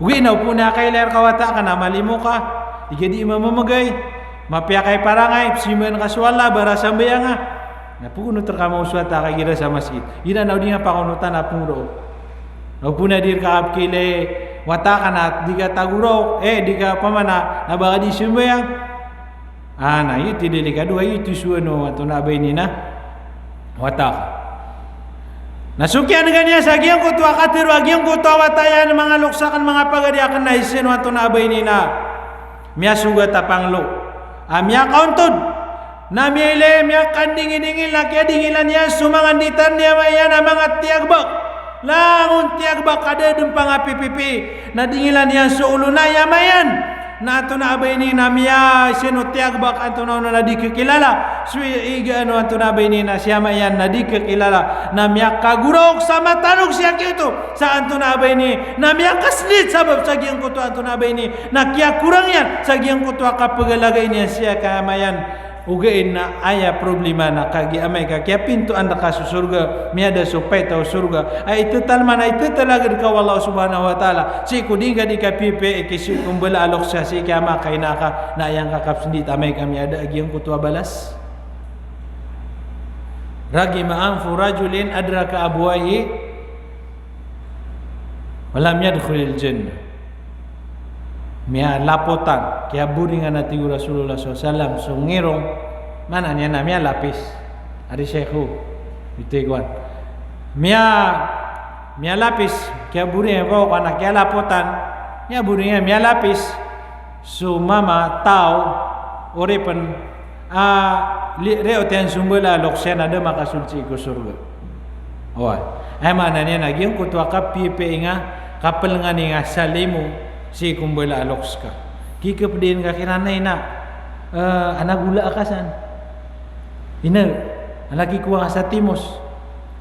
Ogaid na o pona kailay rka wata ka na malimo ka, di ka di mamamagay, mapiya ka i parangay, pzimbayang ka so Allah, barasambayang ka. Na pgonot rka mambo so wata ka igira sa masgit. Igira na o di nga pagonotan a pnggorao. Na o pona di rka kapkiilay wata ka na di ka tagorao, eh, di ka opama na, na ba ka di sambayang. A, na giyoto i delikado, giyoto i so ano antonaa ba ini na wata ka. Na so kiyan'ga niyan sa giyangkoto a katharo a giyangkoto a wata iyan, manga loks akn, manga pagari akn, na isa ano antonaa ba ini na miyasogat a panglo a miyakaontod, na miyailay, miyakandingidingil, na kiyadingilan iyan so manga nditan i ama iyan a manga tiyagbak. Langon tiyagbak a da dn pangapipipi, na dingilan iyan so olo na i ama iyan. Na antonaa ba ini na miya, isa ano tiyagbak antonaa, na di kakilala. So i, iga ano antonaa ba ini na si ama iyan na di kakilala. Na miyakagoraok sa matanog sii a giyoto. Sa antonaa ba ini na miyakasndit sabap sa giyangkoto antonaa ba ini na kiyakorang iyan sa giyangkoto a kapagalaga ini sii ki ama iyan. Ogaid na aya problema na kagiya amay ka kiyapintoan rka so sorga, miyada so paita o sorga, a itatalman, a itatalagad ka o Allah subhanahu wa ta'ala sii ko di ngka di kapipiya i ki sii ko mbala a loks ka sii ki ama ka ina ka, na aya ngka kapsndit amay ka miyada a giyangkoto a balas. Raghima anfu rajulin adraka abawayhi wa lam yadkhulil jannah. Miyalapotan, kiyaboringan a tig o Rasulullah sallallahu alaihi wasallam so ngirong, maana niyan na miyalapis. Ari Sheikh o, ito i kowan. Miya, miyalapis, kiyaboringan, ba o kowan a kiyalapotan, miyaboringan, miyalapis so mama, taw, oripn, a, li-, riyotiyan so mbala a loks iyan a da makasold sii ko sorga. Oway. Aya maana niyan na giyangkoto a kapipiya i nga, kapelngan i nga sa limo sii ko mbala a loks ka. Kikapdiin ka kiran a ina, eh, ana gola ka san. Ina, ana kikowa nga sa timos.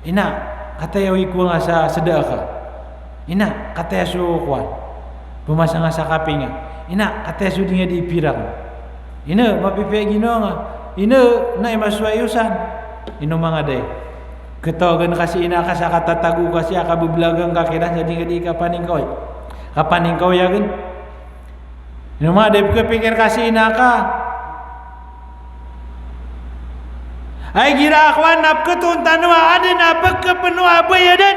Ina, kataya o ikowa nga sa sda ka. Ina, kataya so kowan, pmasa nga sa kape nga. Ina, kataya so di nga di pirak. Ina, mapipiya i ginawa nga. Ina, na imasowa iyo san. Ino manga day. Ketogen ka si ina ka sa katatago ka si a kabebelagan ka kiran sa di ngka di kapaningkawi. Kapaningkawi agen. Ino ma di pekepikir ka si ina ka. Ay gira akowan na peketoon tano a aden a pekepeno a bayadan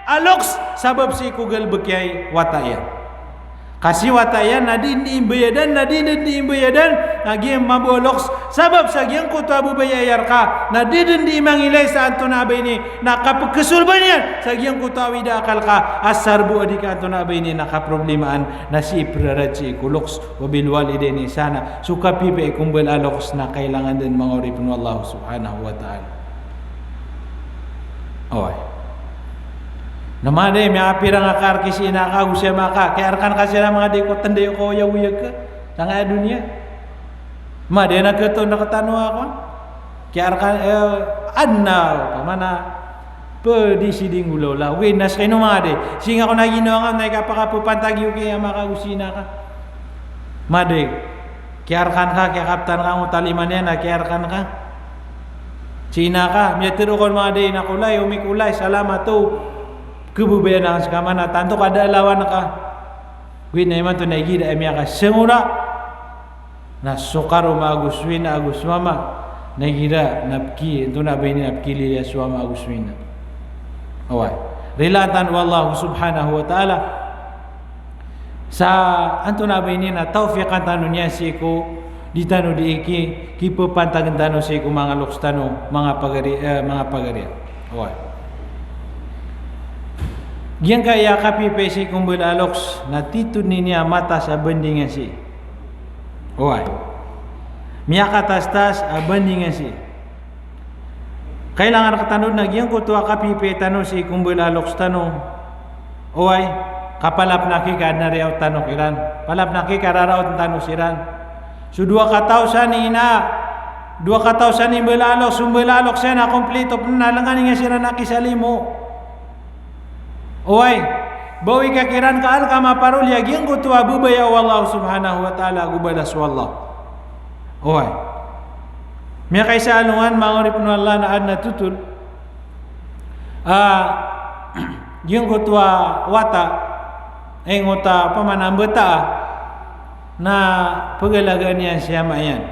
a loks sabap si ko galebek i wata iyan. Ka si wata iyan na di den di imbayadan, na di den di imbayadan, na giyangkoto a loks sabap sa giyangkoto a bebaya iyan reka, na di den di imangilay sa antonaa ba ini na kapekesolban iyan sa giyangkoto a awida a akal ka, asar bo a di ka antonaa ba ini na kaproblemaan, na si iperarad si ko loks, wa bil walidayni ihsana, so kapipiya i ko mbala a loks na kailangan den manga oripen o Allah subhanahu wa ta'ala. Oway. Na mada i miyapira nga karki si ina ka ago si ama ka, kiyarkan ka siran manga di ko tende ko oyagoyag ka sangkaya doniya. Mada i na ketoon rektano a kowan. Kiyarkan, eh, adn a, opama na pedi si di nggolawla. Ogaid na sekano mada i. Sii nga ko na ginawa nga na ikapakapepantagi o ki ama ka ago si ina ka. Mada i. Kiyarkan ka, kiyakaptan ka, ngo taliman iyan a kiyarkan ka. Si ina ka, miyatero kon manga di ina ko lay, omi ko lay, salamat o kebebayan aken seka mana, tanto ka da a lawan ka. Ogaid na imanto na igira a miyakasengora na so karoma ago so ina ago so ama, na igira na peki, antonaa ba ini, na pekililiya so ama ago so ina. Oway. Rilaan tano o Allah subhanahu wa ta'ala. Sa antonaa ba ini na tawfiqan tano niyan sii ko di tano di iki, kipepantagen tano sii ko manga loks tano, manga pagari, eh, manga pagari. Oway. Giyangkaya kapipiya sii ko mbala a loks na titho niyan a matas a bandingan sii. Oway. Miyakatastas a bandingan sii. Kailangan rektano na giyangkoto a kapipiya tano sii ko mbala a loks tano. Oway, kapalapnaki ka adn a riyaot tano kiran. Palapnaki ka raraot tano siran. So dowa kataw san i ina, dowa kataw san i mbala a loks, so mbala a loks iyan a komplito pen na lengan iyan siran a kisalimo. Oway, bawi ka kiran ka an ka maparoli a giyangkoto a bebaya o Allah subhanahu wa ta'ala ago balas o Allah. Oway. Miyakaisa a alongan manga oripen o Allah na adn a totol. Ah, giyangkoto a wata, eh, ngota opama na mbata a na pegalagaan iyan si ama iyan.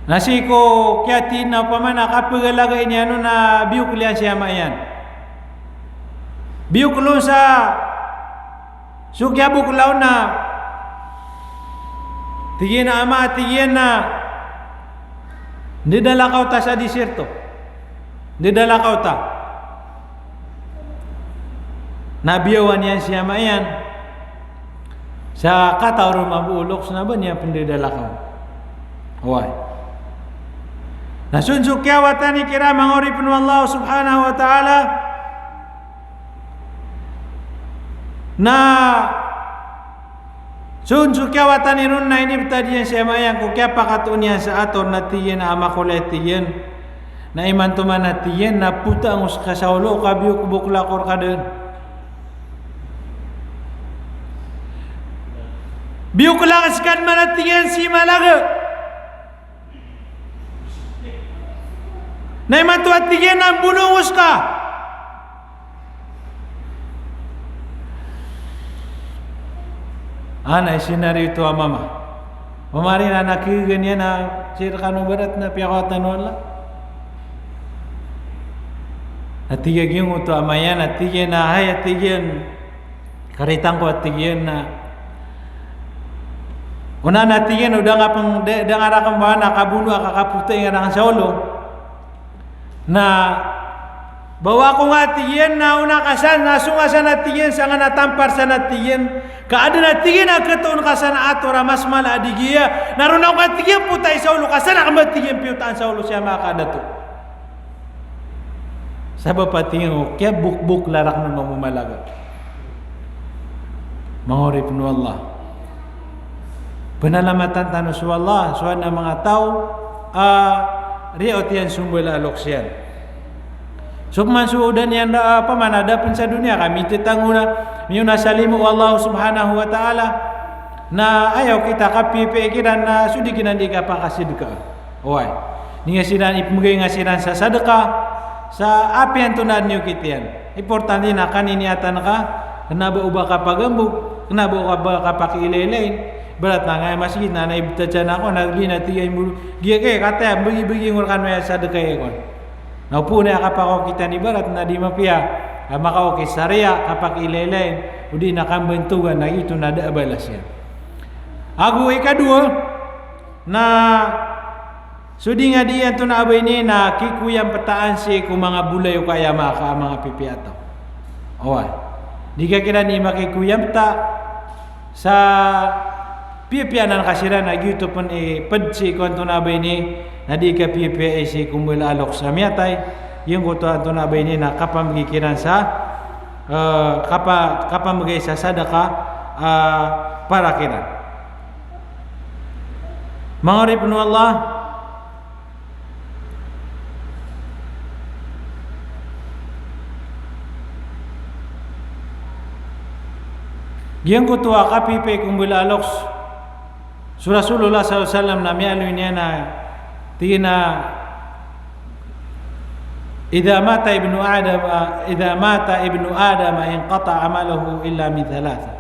Na sii ko kiyathin na opama na kapegalagaan iyan on na biyokl iyan si ama iyan. Biyokl on sa so kiyabokla on na tig iyan a ama, tig iyan na ndadalakaw ta sa desierto. Ndadalakaw ta. Na biyawan iyan si ama iyan. Sa kataw roo mambo o loks na ba niyan pen ndadalakaw. Oway. Na so on so kiyawatan i kiran manga oripen o Allah subhanahu wa ta'ala. Na so on so kiyawatan iron na inibtad iyan si ama iyan ko kiyapakatoon iyan sa ator na tig iyan a ama ko lay, tig iyan. Na imanto man a tig iyan na pota ango seka sa olo ka biyokbokla ko reka den. Biyokla ka seka den man a tig iyan si malaga. Na imanto a tig iyan na mbono ango seka. Ana i scenario oto a mama. Mama ri na na kigen iyan a sii rekano barat na piyakawatan o Allah. Na tig iyan giyoto a ama iyan, a tig iyan a hay, a tig iyan. Karitang ko a tig iyan na ona na tig iyan o da nga peng, da, da nga raken ba na kabono a kakapota iyan raken sa olo. Na bawa ko nga a tig iyan na ona ka san, na so nga san a tig iyan sa nga na tampar san a tig iyan. Ka aden a tig iyan a ketoon ka san a ator a mas mala a di giya. Na roo na ko nga a tig iyan pota i sa olo ka san a kemba tig iyan piyotaan sa olo si ama ka dato. Sabap a tig iyan o kiyabokbokla raken o mambo malaga. Manga oripen o Allah. Penalamatan tano so Allah, so aden a manga taw a riyaot iyan so mbala a loks iyan. So peman so odan iyan da, a, opama na da pen sa doniya ka mitetanggona, miyonasalimo o Allah subhanahu wa ta'ala. Na aya okit a kapipiya kiran na so di kiran di kapakasedka. Oway. Di nga siran, ipmbgay nga siran sa sadka, sa apiya antonaa dn i okit iyan. Importante na kanini atan ka, kna ba o ba kapagambog, kna ba o ba kapakiilaylayin. Ibarat na nga aya masgit na, na ibtad sa na ko, na giya na tig iyan bo, giya kay, kataya, bgi-bgi ngor kano aya sadka iyan kon. Na opama na aya kapakaokitan ibarat na di mapiya, a makaokit sa riya, kapakiilaylayin, odi na kambantogan, na giyoto na da a balas iyan. Ago ikadowa, na so di nga di antonaa ba ini na kikoyamptaan sii ko manga bolayoka aya maka, manga pipiya a taw. Oway. Di ka kiran i makikoyampta sa piyapiya anan ka siran a giyoto pn i pd sii ko antonaa ba ini na di ka piyapiya sii ko mbala a loks a miyatay. Giyangkoto antonaa ba ini na kapamgi kiran sa, eh, kapa-, kapamgay sa sadka, eh, para kiran. Manga oripn o Allah, giyangkoto a kapipiya ko mbala a loks, so Rasulullah sallallahu alaihi wasallam na miyaaloy niyan a tig iyan a, "Idha mata ibnu Adam, idha mata ibnu Adam inqata'a amaluhu illa min thalatha."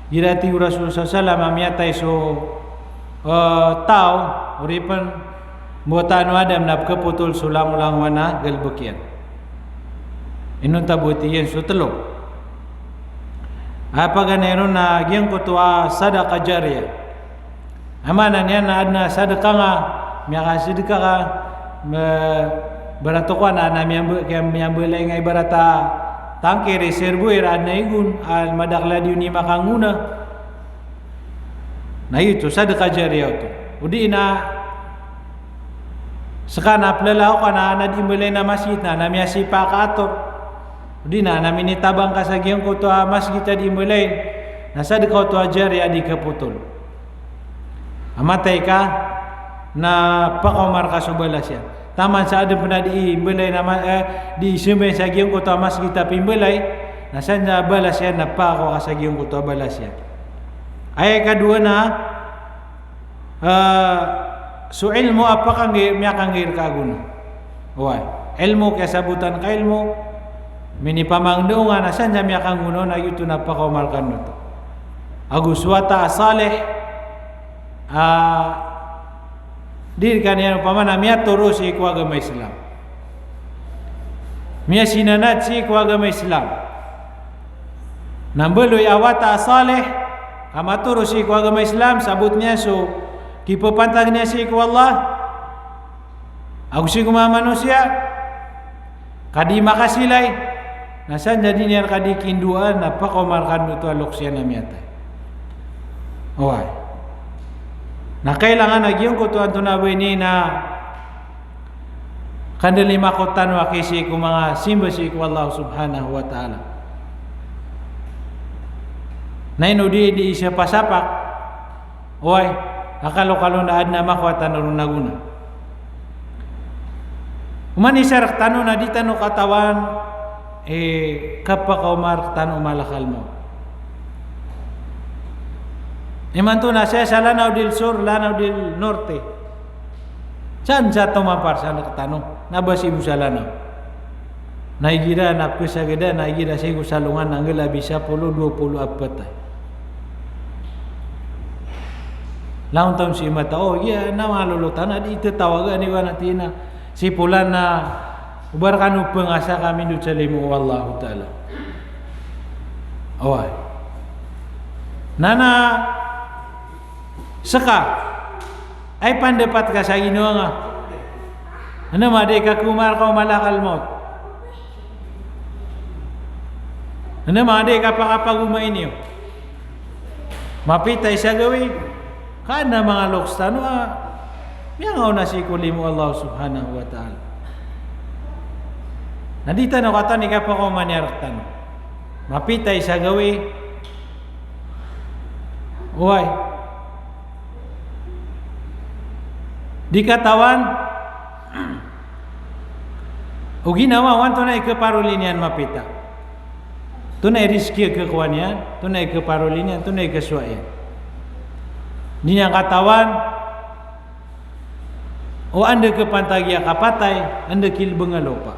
Igira tig o Rasul sallallahu alaihi wasallam a miyatay so, eh, taw, oripn, mbawataan o Adam na pkhapotol so langolangowan a galbk iyan. Inonta bo tig iyan so tlo. Aya paganay ron na giyangkoto a sadaqah jariyah. Aya maana niyan na adn a sadka nga, miyakasadka ka, me-, ibarat o kowan na, na miyamba-, kiyamiyambalay nga ibarat a tangkir i sirbo iran adn a igon, a madakl a di on i makangona. Na giyoto, sadaqah jariyah oto. Odi na ska na plala o ka na, na di mbalayn a masgit na, na miyasipa ka ator. Odi na, na minitabang ka sa giyangkoto a masgit a di mbalayn. Na sadaqah oto a jariyah a di kapotol. A matay ka, na pakaoma rka so balas iyan. Taman sa adn pn a di mbalayn a ma-, eh, di sambayang sa giyangkoto a masgit a pimbalay, na san sa balas iyan, na pakaoma ka sa giyangkoto a balas iyan. Aya ikadowa na, eh, so ilmo a pakanggi-, miyakanggi rka a gona. Oway. Ilmo, kiyasabotan ka ilmo, minipamangndao nga na san sa miyakangona on, na giyoto na pakaoma rka oto. Ago so wata a salih, a, di rka niyan opama na miyatoro sii ko agama Islam. Miyasinanad sii ko agama Islam. Na mbaloy a wata a salih, ka matoro sii ko agama Islam, sabot niyan so kipapantag niyan sii ko Allah, ago sii ko manga manosiya, ka di makasilay, na san sa di niyan rka di kindoan, na pakaoma rka oto a loks iyan a miyatay. Oway. Na kailangan a giyangkoto antonaa ba ini na kandalimakot tano a kaisii ko manga simba sii ko Allah subhanahu wa ta'ala. Na ino di, di isa pasapak, oway, a kalokalo na adn a makowa tano ron a gona. Oman isa rktano na di tano katawan, eh, kapakaoma rktano o malakal maut. Imanto na saya sa Lanao del Sur, Lanao del Norte. San sa tomapar sa rktano, na ba sii bo sa Lanao. Na igira na pkhasagada, na igira sii ko salongan na nggalabi sapolo, dowa polo a phatay. Langon taon sii matao, iya na malolotan a di tatawagan i wana tig iyan a si polan na oba rkano pangasa ka mindod sa limo o Allahu Ta'ala. Oway. Na na ska, ay pandapat ka sa ginawa nga. Andamanaya di kakooma rka o malakal maut. Andamanaya di kapakapagoma iniyo. Mapita i sa gawii, ka adn a manga loks tano a miyangaona sii ko limo o Allah subhanahu wa ta'ala. Na di tano katawan i kapakaoma niyan rktano. Mapita i sa gawii. Oway. Di katawan o ginawa o antonaa i khaparoli niyan mapita. Antonaa i rizki a khakowa niyan, antonaa i khaparoli niyan, antonaa i khasowa iyan. Di niyan katawan O anda kapantagi a kapatay, anda kilbeng a lopa.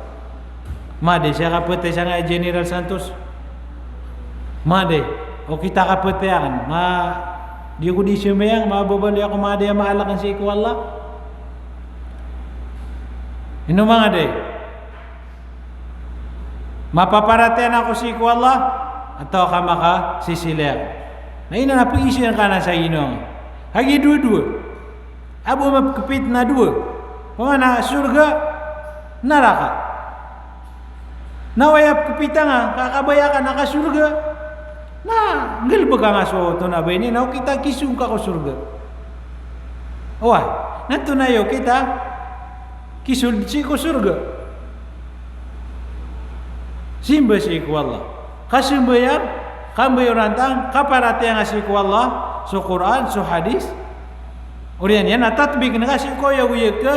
Made siya kapatay sangkai a General Santos. Made, o kita kapatay aken, ma, di ako di sembayang, mababaloy ako made a maaleken sii ko Allah. Ino manga de. Mapaparatiyaya ako sii ko Allah, atawa ka makasisila ako. Na ino na pagisiyan ka na sa ino. Kagiya dowa-dowa. Abo mapkepit na dowa. Pamana sorga, naraka. Na aya pkepita nga, ka kabaya ka na ka sorga. Na nggalebeka nga so tonaa ba ini, na okit a kisold ka ko sorga. Oway, na antonaa i okit a kisold sii ko sorga? Simba sii ko Allah. Kasambayang, kambayorantang, kaparatiyaya nga sii ko Allah, so Qur'an, so hadith. Oriyan iyan a tatbiken ka sii ko oyagoyag ka,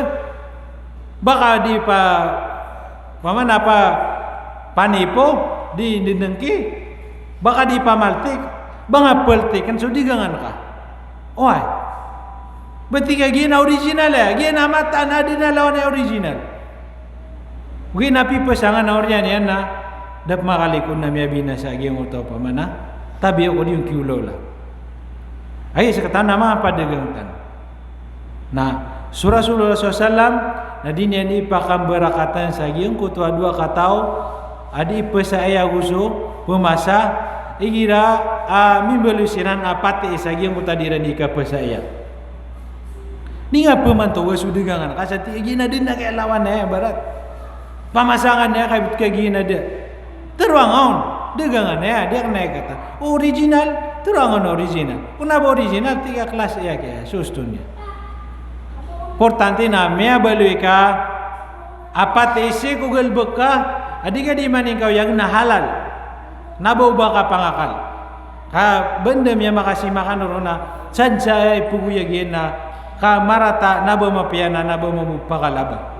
ba ka di pa, pamana pa, panipo, di, di dengki, ba ka di pamaltik, ba nga paltiken so degangan ka. Oway. Ba tig ka giya na original aya, giya na mataan a da a lawan a original. Giya na pipasangan a oriyan iyan na da pmakalikod na miyabinasa a giyangkoto a pamana, tabiya ko di on kiolaola. Aya sekatano na manga padagang tano. Na so Rasulullah sallallahu alaihi wasallam na di niyan ipakambarakatan sa giyangkoto a dowa kataw a di ipasaya ago so pemasa, igira a mimbaloy siran a pati sa giyangkoto a di iran di kapasaya. Di nga pemanto wa so degangan ka sa tig a giya na da a kiyalawan aya, ibarat pamasangan aya ka ibet ka giya na da. Tero angka on, degangan aya, di aken aya kata original, tero angka on original. Kena ba original, tig a kelas aya kiya, so osto niyan. Importante na miyabaloy ka a pati sii ko galebek ka a di ka di maningkaoyag na halal. Na ba o ba ka pangakal. Ka benda miyamakasimakan roo na, san sa aya ipogoyag iyan na ka marata, na ba mapiya na, na ba mambo pakalaba.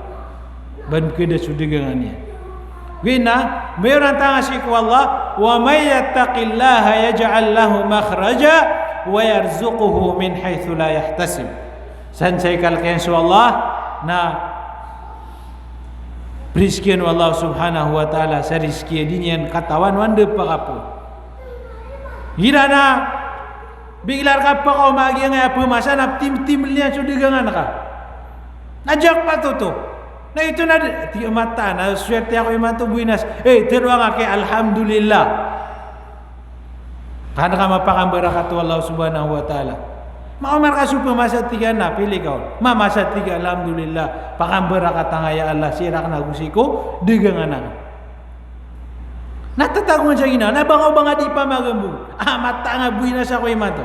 Ba mkeda so degangan iyan. Giya na, mayorantang sii ko Allah, "Wa man yattaqillaha yaj'al lahu makhraja wa yarzuqhu min haythu la yahtasib." San sa ikalek iyan so Allah, na prizikian o Allah subhanahu wa ta'ala sa rizki a di niyan katawan o anda pakapoon. Igira na bigla rka pakaoma a giyangkaya pemasa na ptimtimel iyan so degangan ka. Na jackpot oto. Na ito na di, tig a mataan a swerte ako imanto, boynas. Eh, tero angka ki, alhamdulillah. Ka an ka mapakambarakat o Allah subhanahu wa ta'ala. Maoma rka so pemasa, tig a na pili ka on. Mamasa, tig a alhamdulillah. Pakambarakat angka ya Allah, sii raken ago sii ko degangan aken. Na tatagoan sa ginawa, na ba nga o ba nga di pamagambong. Ah, mataan a boynas ako imanto.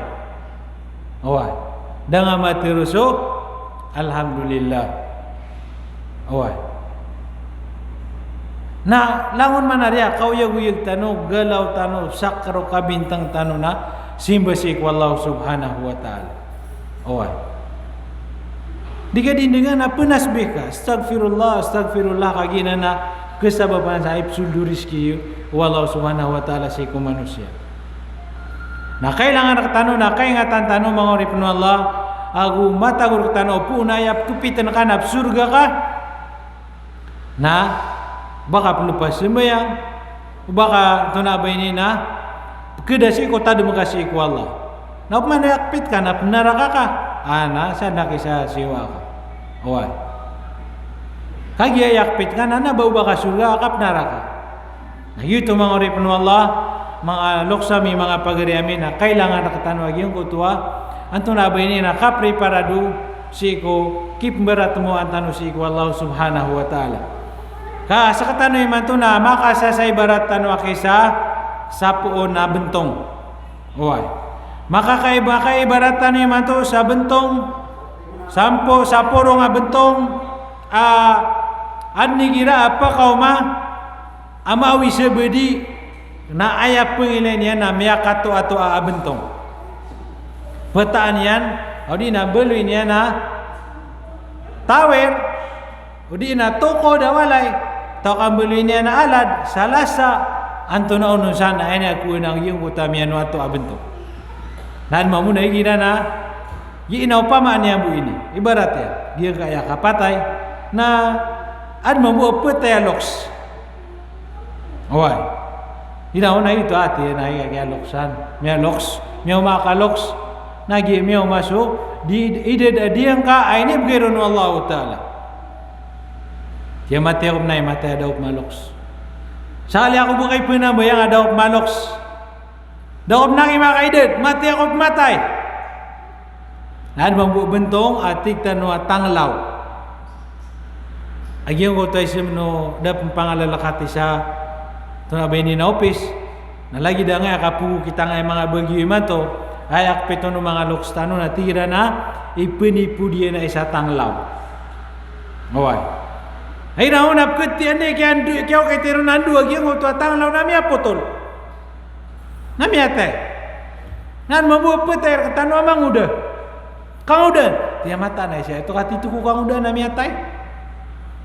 Oway. Da nga matero so alhamdulillah. Oway. Na langon man a riya, kaoyagoyag tano, galaw tano, sakar o kabintang tano na simba sii ko Allah subhanahu wa ta'ala. Oway. Di ka di ndengan a penasbih ka, astaghfirullah, astaghfirullah, ka giyanan a kasabapan sa ipsold o rizki o Allah subhanahu wa ta'ala sii ko manosiya. Na kailangan rektano, na kaingatan tano manga oripen o Allah, ago matago rektano, poon a aya pkepiten ka na psorga ka, na ba ka pn pasambayang, o ba ka antonaa ba ini na pkeda sii ko tadem ka sii ko Allah. Na opama na aya kepit ka na pnaraka ka, a na sa da kisasiwa ka. Oway. Kagiya aya kepit ka na, na ba o ba ka sorga ka pnaraka. Na giyoto manga oripen o Allah, manga loks ami, manga pagari ami, na kailangan rektano a giyangkoto a antonaa ba ini na kapreparado sii ko kipmbaratmoan tano sii ko Allah subhanahu wa ta'ala. Ka sektano imanto na makasasaibarat tano a kisa sa poon a bentong. Oway. Makakaiba, kaibarat tano imanto sa bentong, sampo, sa porong a bentong, a, aden igira a pakaoma a mawi sa bedi, na aya pengilay niyan na miyakatoatoa a bentong. Petaan iyan, o di na baloy niyan a tawir, o di na tokod a walay, taw ka mbaloy niyan a alad, sa lasa, antonaa onon san, aya niyan kowa na giyangkoto a miyanoato a bentong. Na mambo na igira na Giya ino opama niyan bo ini, ibarat iyan, giyangkaya kapatay, na adn mambo a phatay a loks. Oway. Ino on na ito ati na iya, iya loksan. Miyaloks, miyaoma ka loks. Na giya miyaoma so, di, idad a diyangka a inibgay ron o Allahu Ta'ala. Tiya mati ako pn a matay a da ako pn maloks. Sakali ako bo kay pnambayang a da ako pn maloks. Da ako pn makaidad, mati ako pn matay. Na adn mambo a bntong a tig tano a tanglaw. A giyangkoto a ism no da pn pangalalakati sa tonaa ba ini na opis. Na lagid angkaya kapogo kita angkaya manga bagiyo imanto, aya kpito o manga loks tano na tig iran a ipnipod iyan a isa tanglaw. Oway. Ay na on a pkatiyan i kiyandu, kiyaokit iron a ndu a giyangkoto a tanglaw na miyapotol. Na miyatay. Na adn mambo a phatay rktano a mangoda. Kangoda. Tiya mataan a isa ito ka tito ko kangoda na miyatay.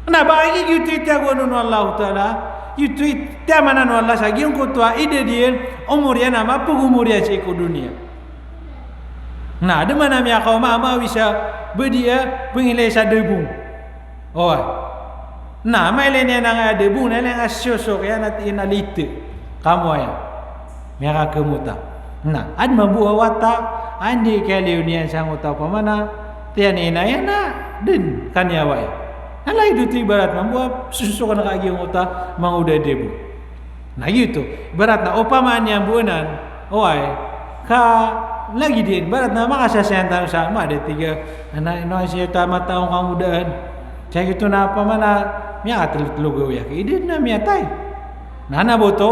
Na ba aya giyoto i tiyagoan o Allahu Ta'ala. Giyoto i tiyaman o Allah sa giyangkoto a idad iyan, omor iyan a mapagomor iyan sii ko doniya. Na da man a miyakaoma a mawis a badi a pngilay sa debong. Oway. Na mailay niyan angkaya debong, na ilay nga siyosok iyan a tig iyan a lite. Kamo aya. Miyakakemota. Na adn mambo a wata, anda i kaliyo niyan sangkoto a opama na tiyan i ina iyan na dn kaniyawa iyan. Na lagid oto ibarat mambo a sosokn ka a giyangkoto a mangoda debong. Na giyoto, ibarat na opama niyan bo anan, oway, ka lagid iyan, ibarat na makasasayan tano sa, ma da tig a, na, ino a siya ta mataw kangodaan. Sa giyoto na opama na, miyakatelotelog a oya, idad na miyatay. Na, na ba oto,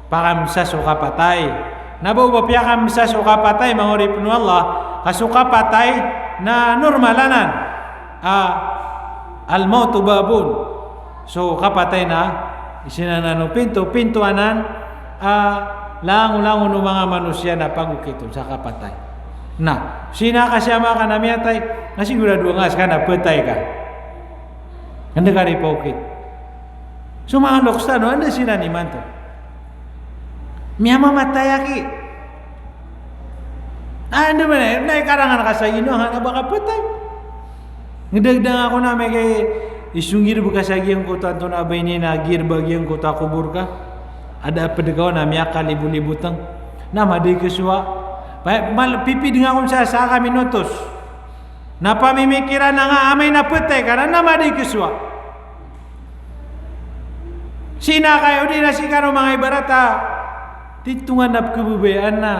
pakamsa so kapatay. Na ba o ba piyakamsa so kapatay, manga oripn o Allah, ka so kapatay na normal anan. A, al-mawtu babun. So kapatay na, isa anan o pinto, pinto anan, a, langolangon o manga manosiya na pagokit on sa kapatay. Na, sii na ka siya maka na miyatay, na sigurado nga ska na phatay ka. Anda ka ripaokit. So manga loks tano, anda siran imanto. Miyamamatay aki. Anda man, na ikarangan ka sa ino, hana ba ka phatay. Ngdagdang ako na amay ka isong girb ka sa giyangkoto a antonaa ba ini na girb a giyangkoto a kobor ka. Ada a pd ka on a miyakalibolibotng. Na madi ksowa. Pa, mal, pipid nga ako sa saka minutos. Na pamimikiran nga amay na phatay ka na, na madi ksowa. Sii na kaya, odi na sii kano manga ibarat a titongan na pkhababayaan na,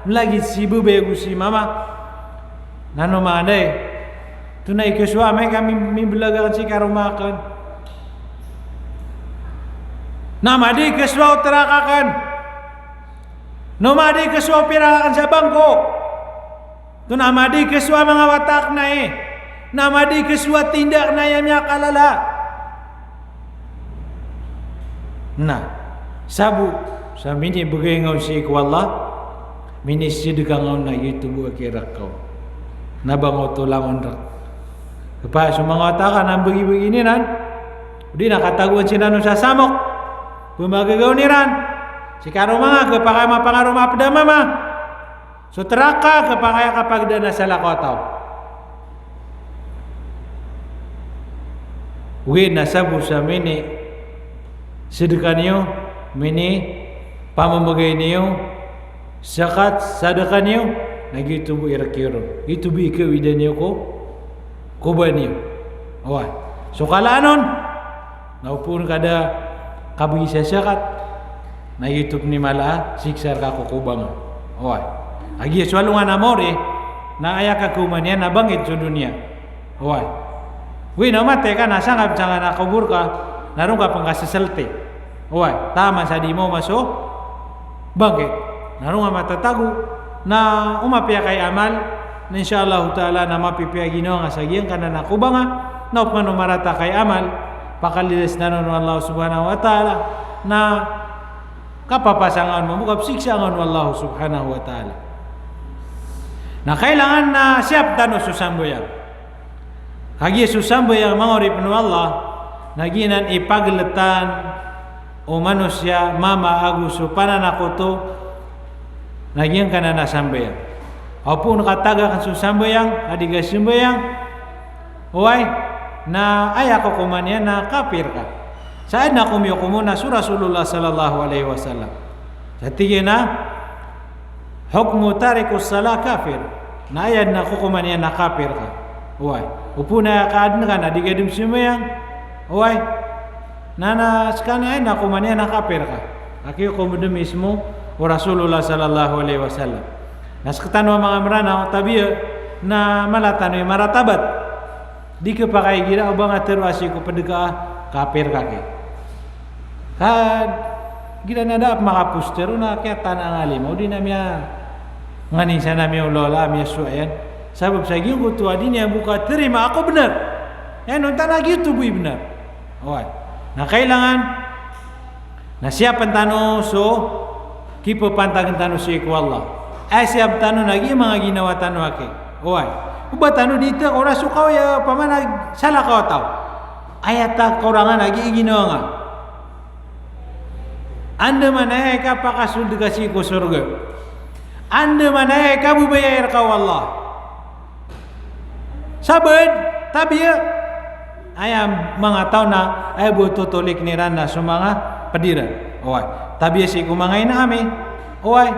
lagid si babay ago si mama. Na no manga day, tonaa i ksowa amay ka mi-, miblag akn sii karoma akn. Na madi ksowa o trak akn. No madi ksowa o pirak akn sa bangko. Tonaa madi ksowa manga wata akn ai. Na madi ksowa tinda akn ai a miyakalala. Na, sabo sa minibgay nga on sii ko Allah, minisidka nga on na giyoto bo a kirk ka on. Na ba nga oto langon rk. Kpaya so manga wata ka na mbagibagi niran, odi na katagoan siran on sa samok. Pmagagaw niran. Sii karoma nga, kpakay mapangaroma a pd a mama. So trak ka, kpakay a kapagdaan a salakaw a taw. Ogaid na sabo sa minisidka niyo, minipamamgay niyo, zakat, sadaka niyo, na giyoto bo i rk iyo ron. Giyoto bo i kawida niyo ko, ko ba niyo. Oway. So kalaan on, na o phoon ka da kabgi sa zakat, na giyoto pn i mala a siksa rka ko kobang. Oway. A giya so alongan a maori, na aya kakaoma niyan na bangkit so doniya. Oway. Wi na matay ka na sangkap sangkap na kobor ka, na ron ka pn kaseselti. Oway. Taman sa di maoma so bangkit. Na ron nga matatago, na o mapiya ka i amal, na insha Allahu Ta'ala na mapipiya ginawa nga sa giyangkanan a kobanga, na opama o marata ka i amal, pakalidas na ron o Allah Subhanahu wa Ta'ala, na kapapasa nga on mambo, kapsiksa nga on o Allah Subhanahu wa Ta'ala. Na kailangan na siyap tano so sambayang. Kagiya so sambayang manga oripn o Allah, na giyanan i pagltan o manosiya, mama ago so pananakoto, na giyangkanan a sambayang. Aw pn ka tagak so sambayang, a di ka sambayang. Oway, na aya kokoman iyan na kapir ka. Sa adn a komiyokom on na so Rasulullah sallallahu alaihi wasallam. Sa tig iyan a, hukmu tarikus salah kafir. Na aya na kokoman iyan na kapir ka. Oway. Opama na aya ka adn ka na di ka dn sambayang. Oway. Na, na skaniyan na kokoman iyan na kapir ka. Aki ko mdm ismo o Rasulullah sallallahu alaihi wasallam. Na sktano a manga Mranaw, tabiya na mala tano i maratabat. Di khapakay igira o ba nga tharoa sii ko pd ka a kapir ka ki. Ka igira na da a pmakaposter on na kiyatana a ngalim, o di na miya nganin sa na miya olola, miya soayan. Sabap sa giyangkoto a di niyan bo katarima a ko bnar. Aya onta na giyoto bo i bnar. Oway. Na kailangan na siyapn tano so kipapantagn tano sii ko Allah. Aya siyap tano na giya manga ginawa tano aki. Oway. O ba tano di takoran so kaw aya, opama na salakaw a taw. Aya takoran nga na giya i ginawa nga. Andamanaya i kapakasold ka sii ko sorga. Andamanaya i kababayai rka o Allah. Sabaad, tabiya, aya manga taw na aya bo totolikn iran na so manga pd iran. Oway. Tabiya sii ko manga ina ami. Oway.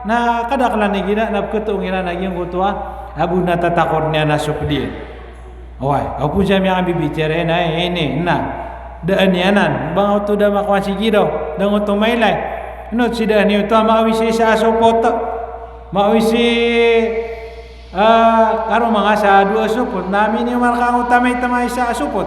Na kadaklan igira na pkhatoon iran a giyangkoto a bo na tatakor iyan na so pd iyan. Oway. Aw pn sa miyakambibitiyarai na ini, na. Daan iyan anan. Ba nga oto da makowa sii giraw. Da nga oto mailay. Ino si daan iyo oto a maawisi isa a sopot. Maawisi Ah, karoma nga sa dowa sopot, na miniyoman ka ngo tamay-tamay sa sopot.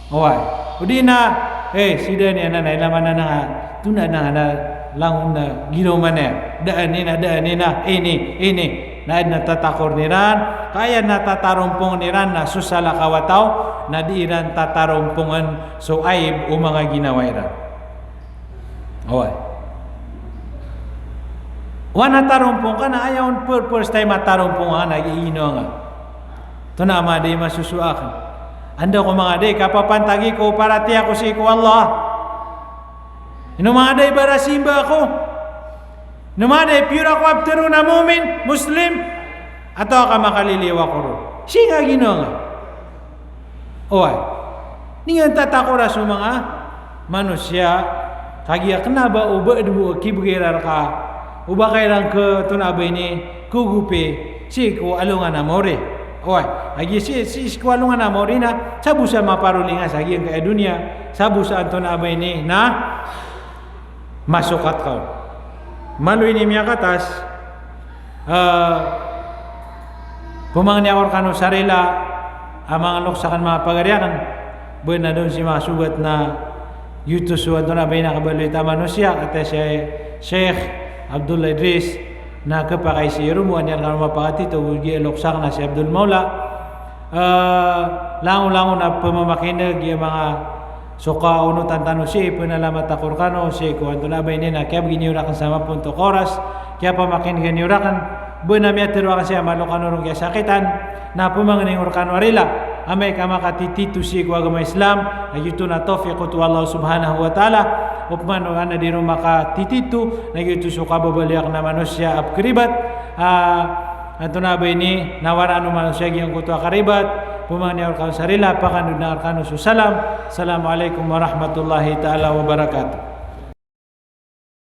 Oway. O di na, eh, si daan iyan anan, ilay man anan, tona anan, langon na ginawa man iyan. Daan iyan, daan iyan, ini, ini. Na adn a tatakor iran, ka aya na tatarompong iran na so salakaw a taw, na di iran tatarompongn so aib o manga ginawa iran. Oway. Wana tarompong ka na aya on pr-, first time a tarompong ka na ino nga. Tona ama di masosowa akn. Anda ko manga di kapapantagi ko paratiyaya ko sii ko Allah. Ino manga di barasimba ako. Ino manga di piyora ko a ptharoon a mu'min, Muslim. Atawa ka makaliliyo ako ron. Sii nga ginawa nga. Oway. Di nga tatakora so manga manosiya, kagiya kna ba o ba dn bo a kibgay iran rka, o ba ka iran khatonaa ba ini, khagopi sii ko alongan a maori. Oway. Kagiya sii, sii ko alongan a maori na, sabo sa maparoli nga sa giyangkaya doniya, sabo sa antonaa ba ini na masokat ka on. Malo ini miyakatas, ah, pmangni ako rkano sa rila a manga loks akn, manga pagari akn, ba na da on sii makasogat na giyoto so antonaa ba ini a kabaloy ta manosiya, kata si Sheikh Abdullah Idris, na khapakay sii roo, aya niyan rkano mapakatito, giya loks akn na si Abdul Maula, Ah, langolangon a pmamakineg iyan manga so kaonotan tano sii, pnalamat ako rkano sii ko antonaa ba ini na kiyabgi niyo rakn sa mapontok a oras, kiyapamakineg niyo rakn, ba na miyatharo akn sii a malo kano ron kiyasakitan, na pmangni ako rkano a rila, amay ka makatitito sii ko agama Islam, na giyoto na tawfiq oto o Allah subhanahu wa ta'ala, opama o adn a di ron makatitito, na giyoto so kababaloy akn a manosiya a pkharibat, ah, Antonaa ba ini, na waraan o manosiya giyangkoto a karibat, pmangni ako rkano sa rila, pakandodn ako rkano so salam. Assalamu alaikum warahmatullahi ta'ala wabarakatuh.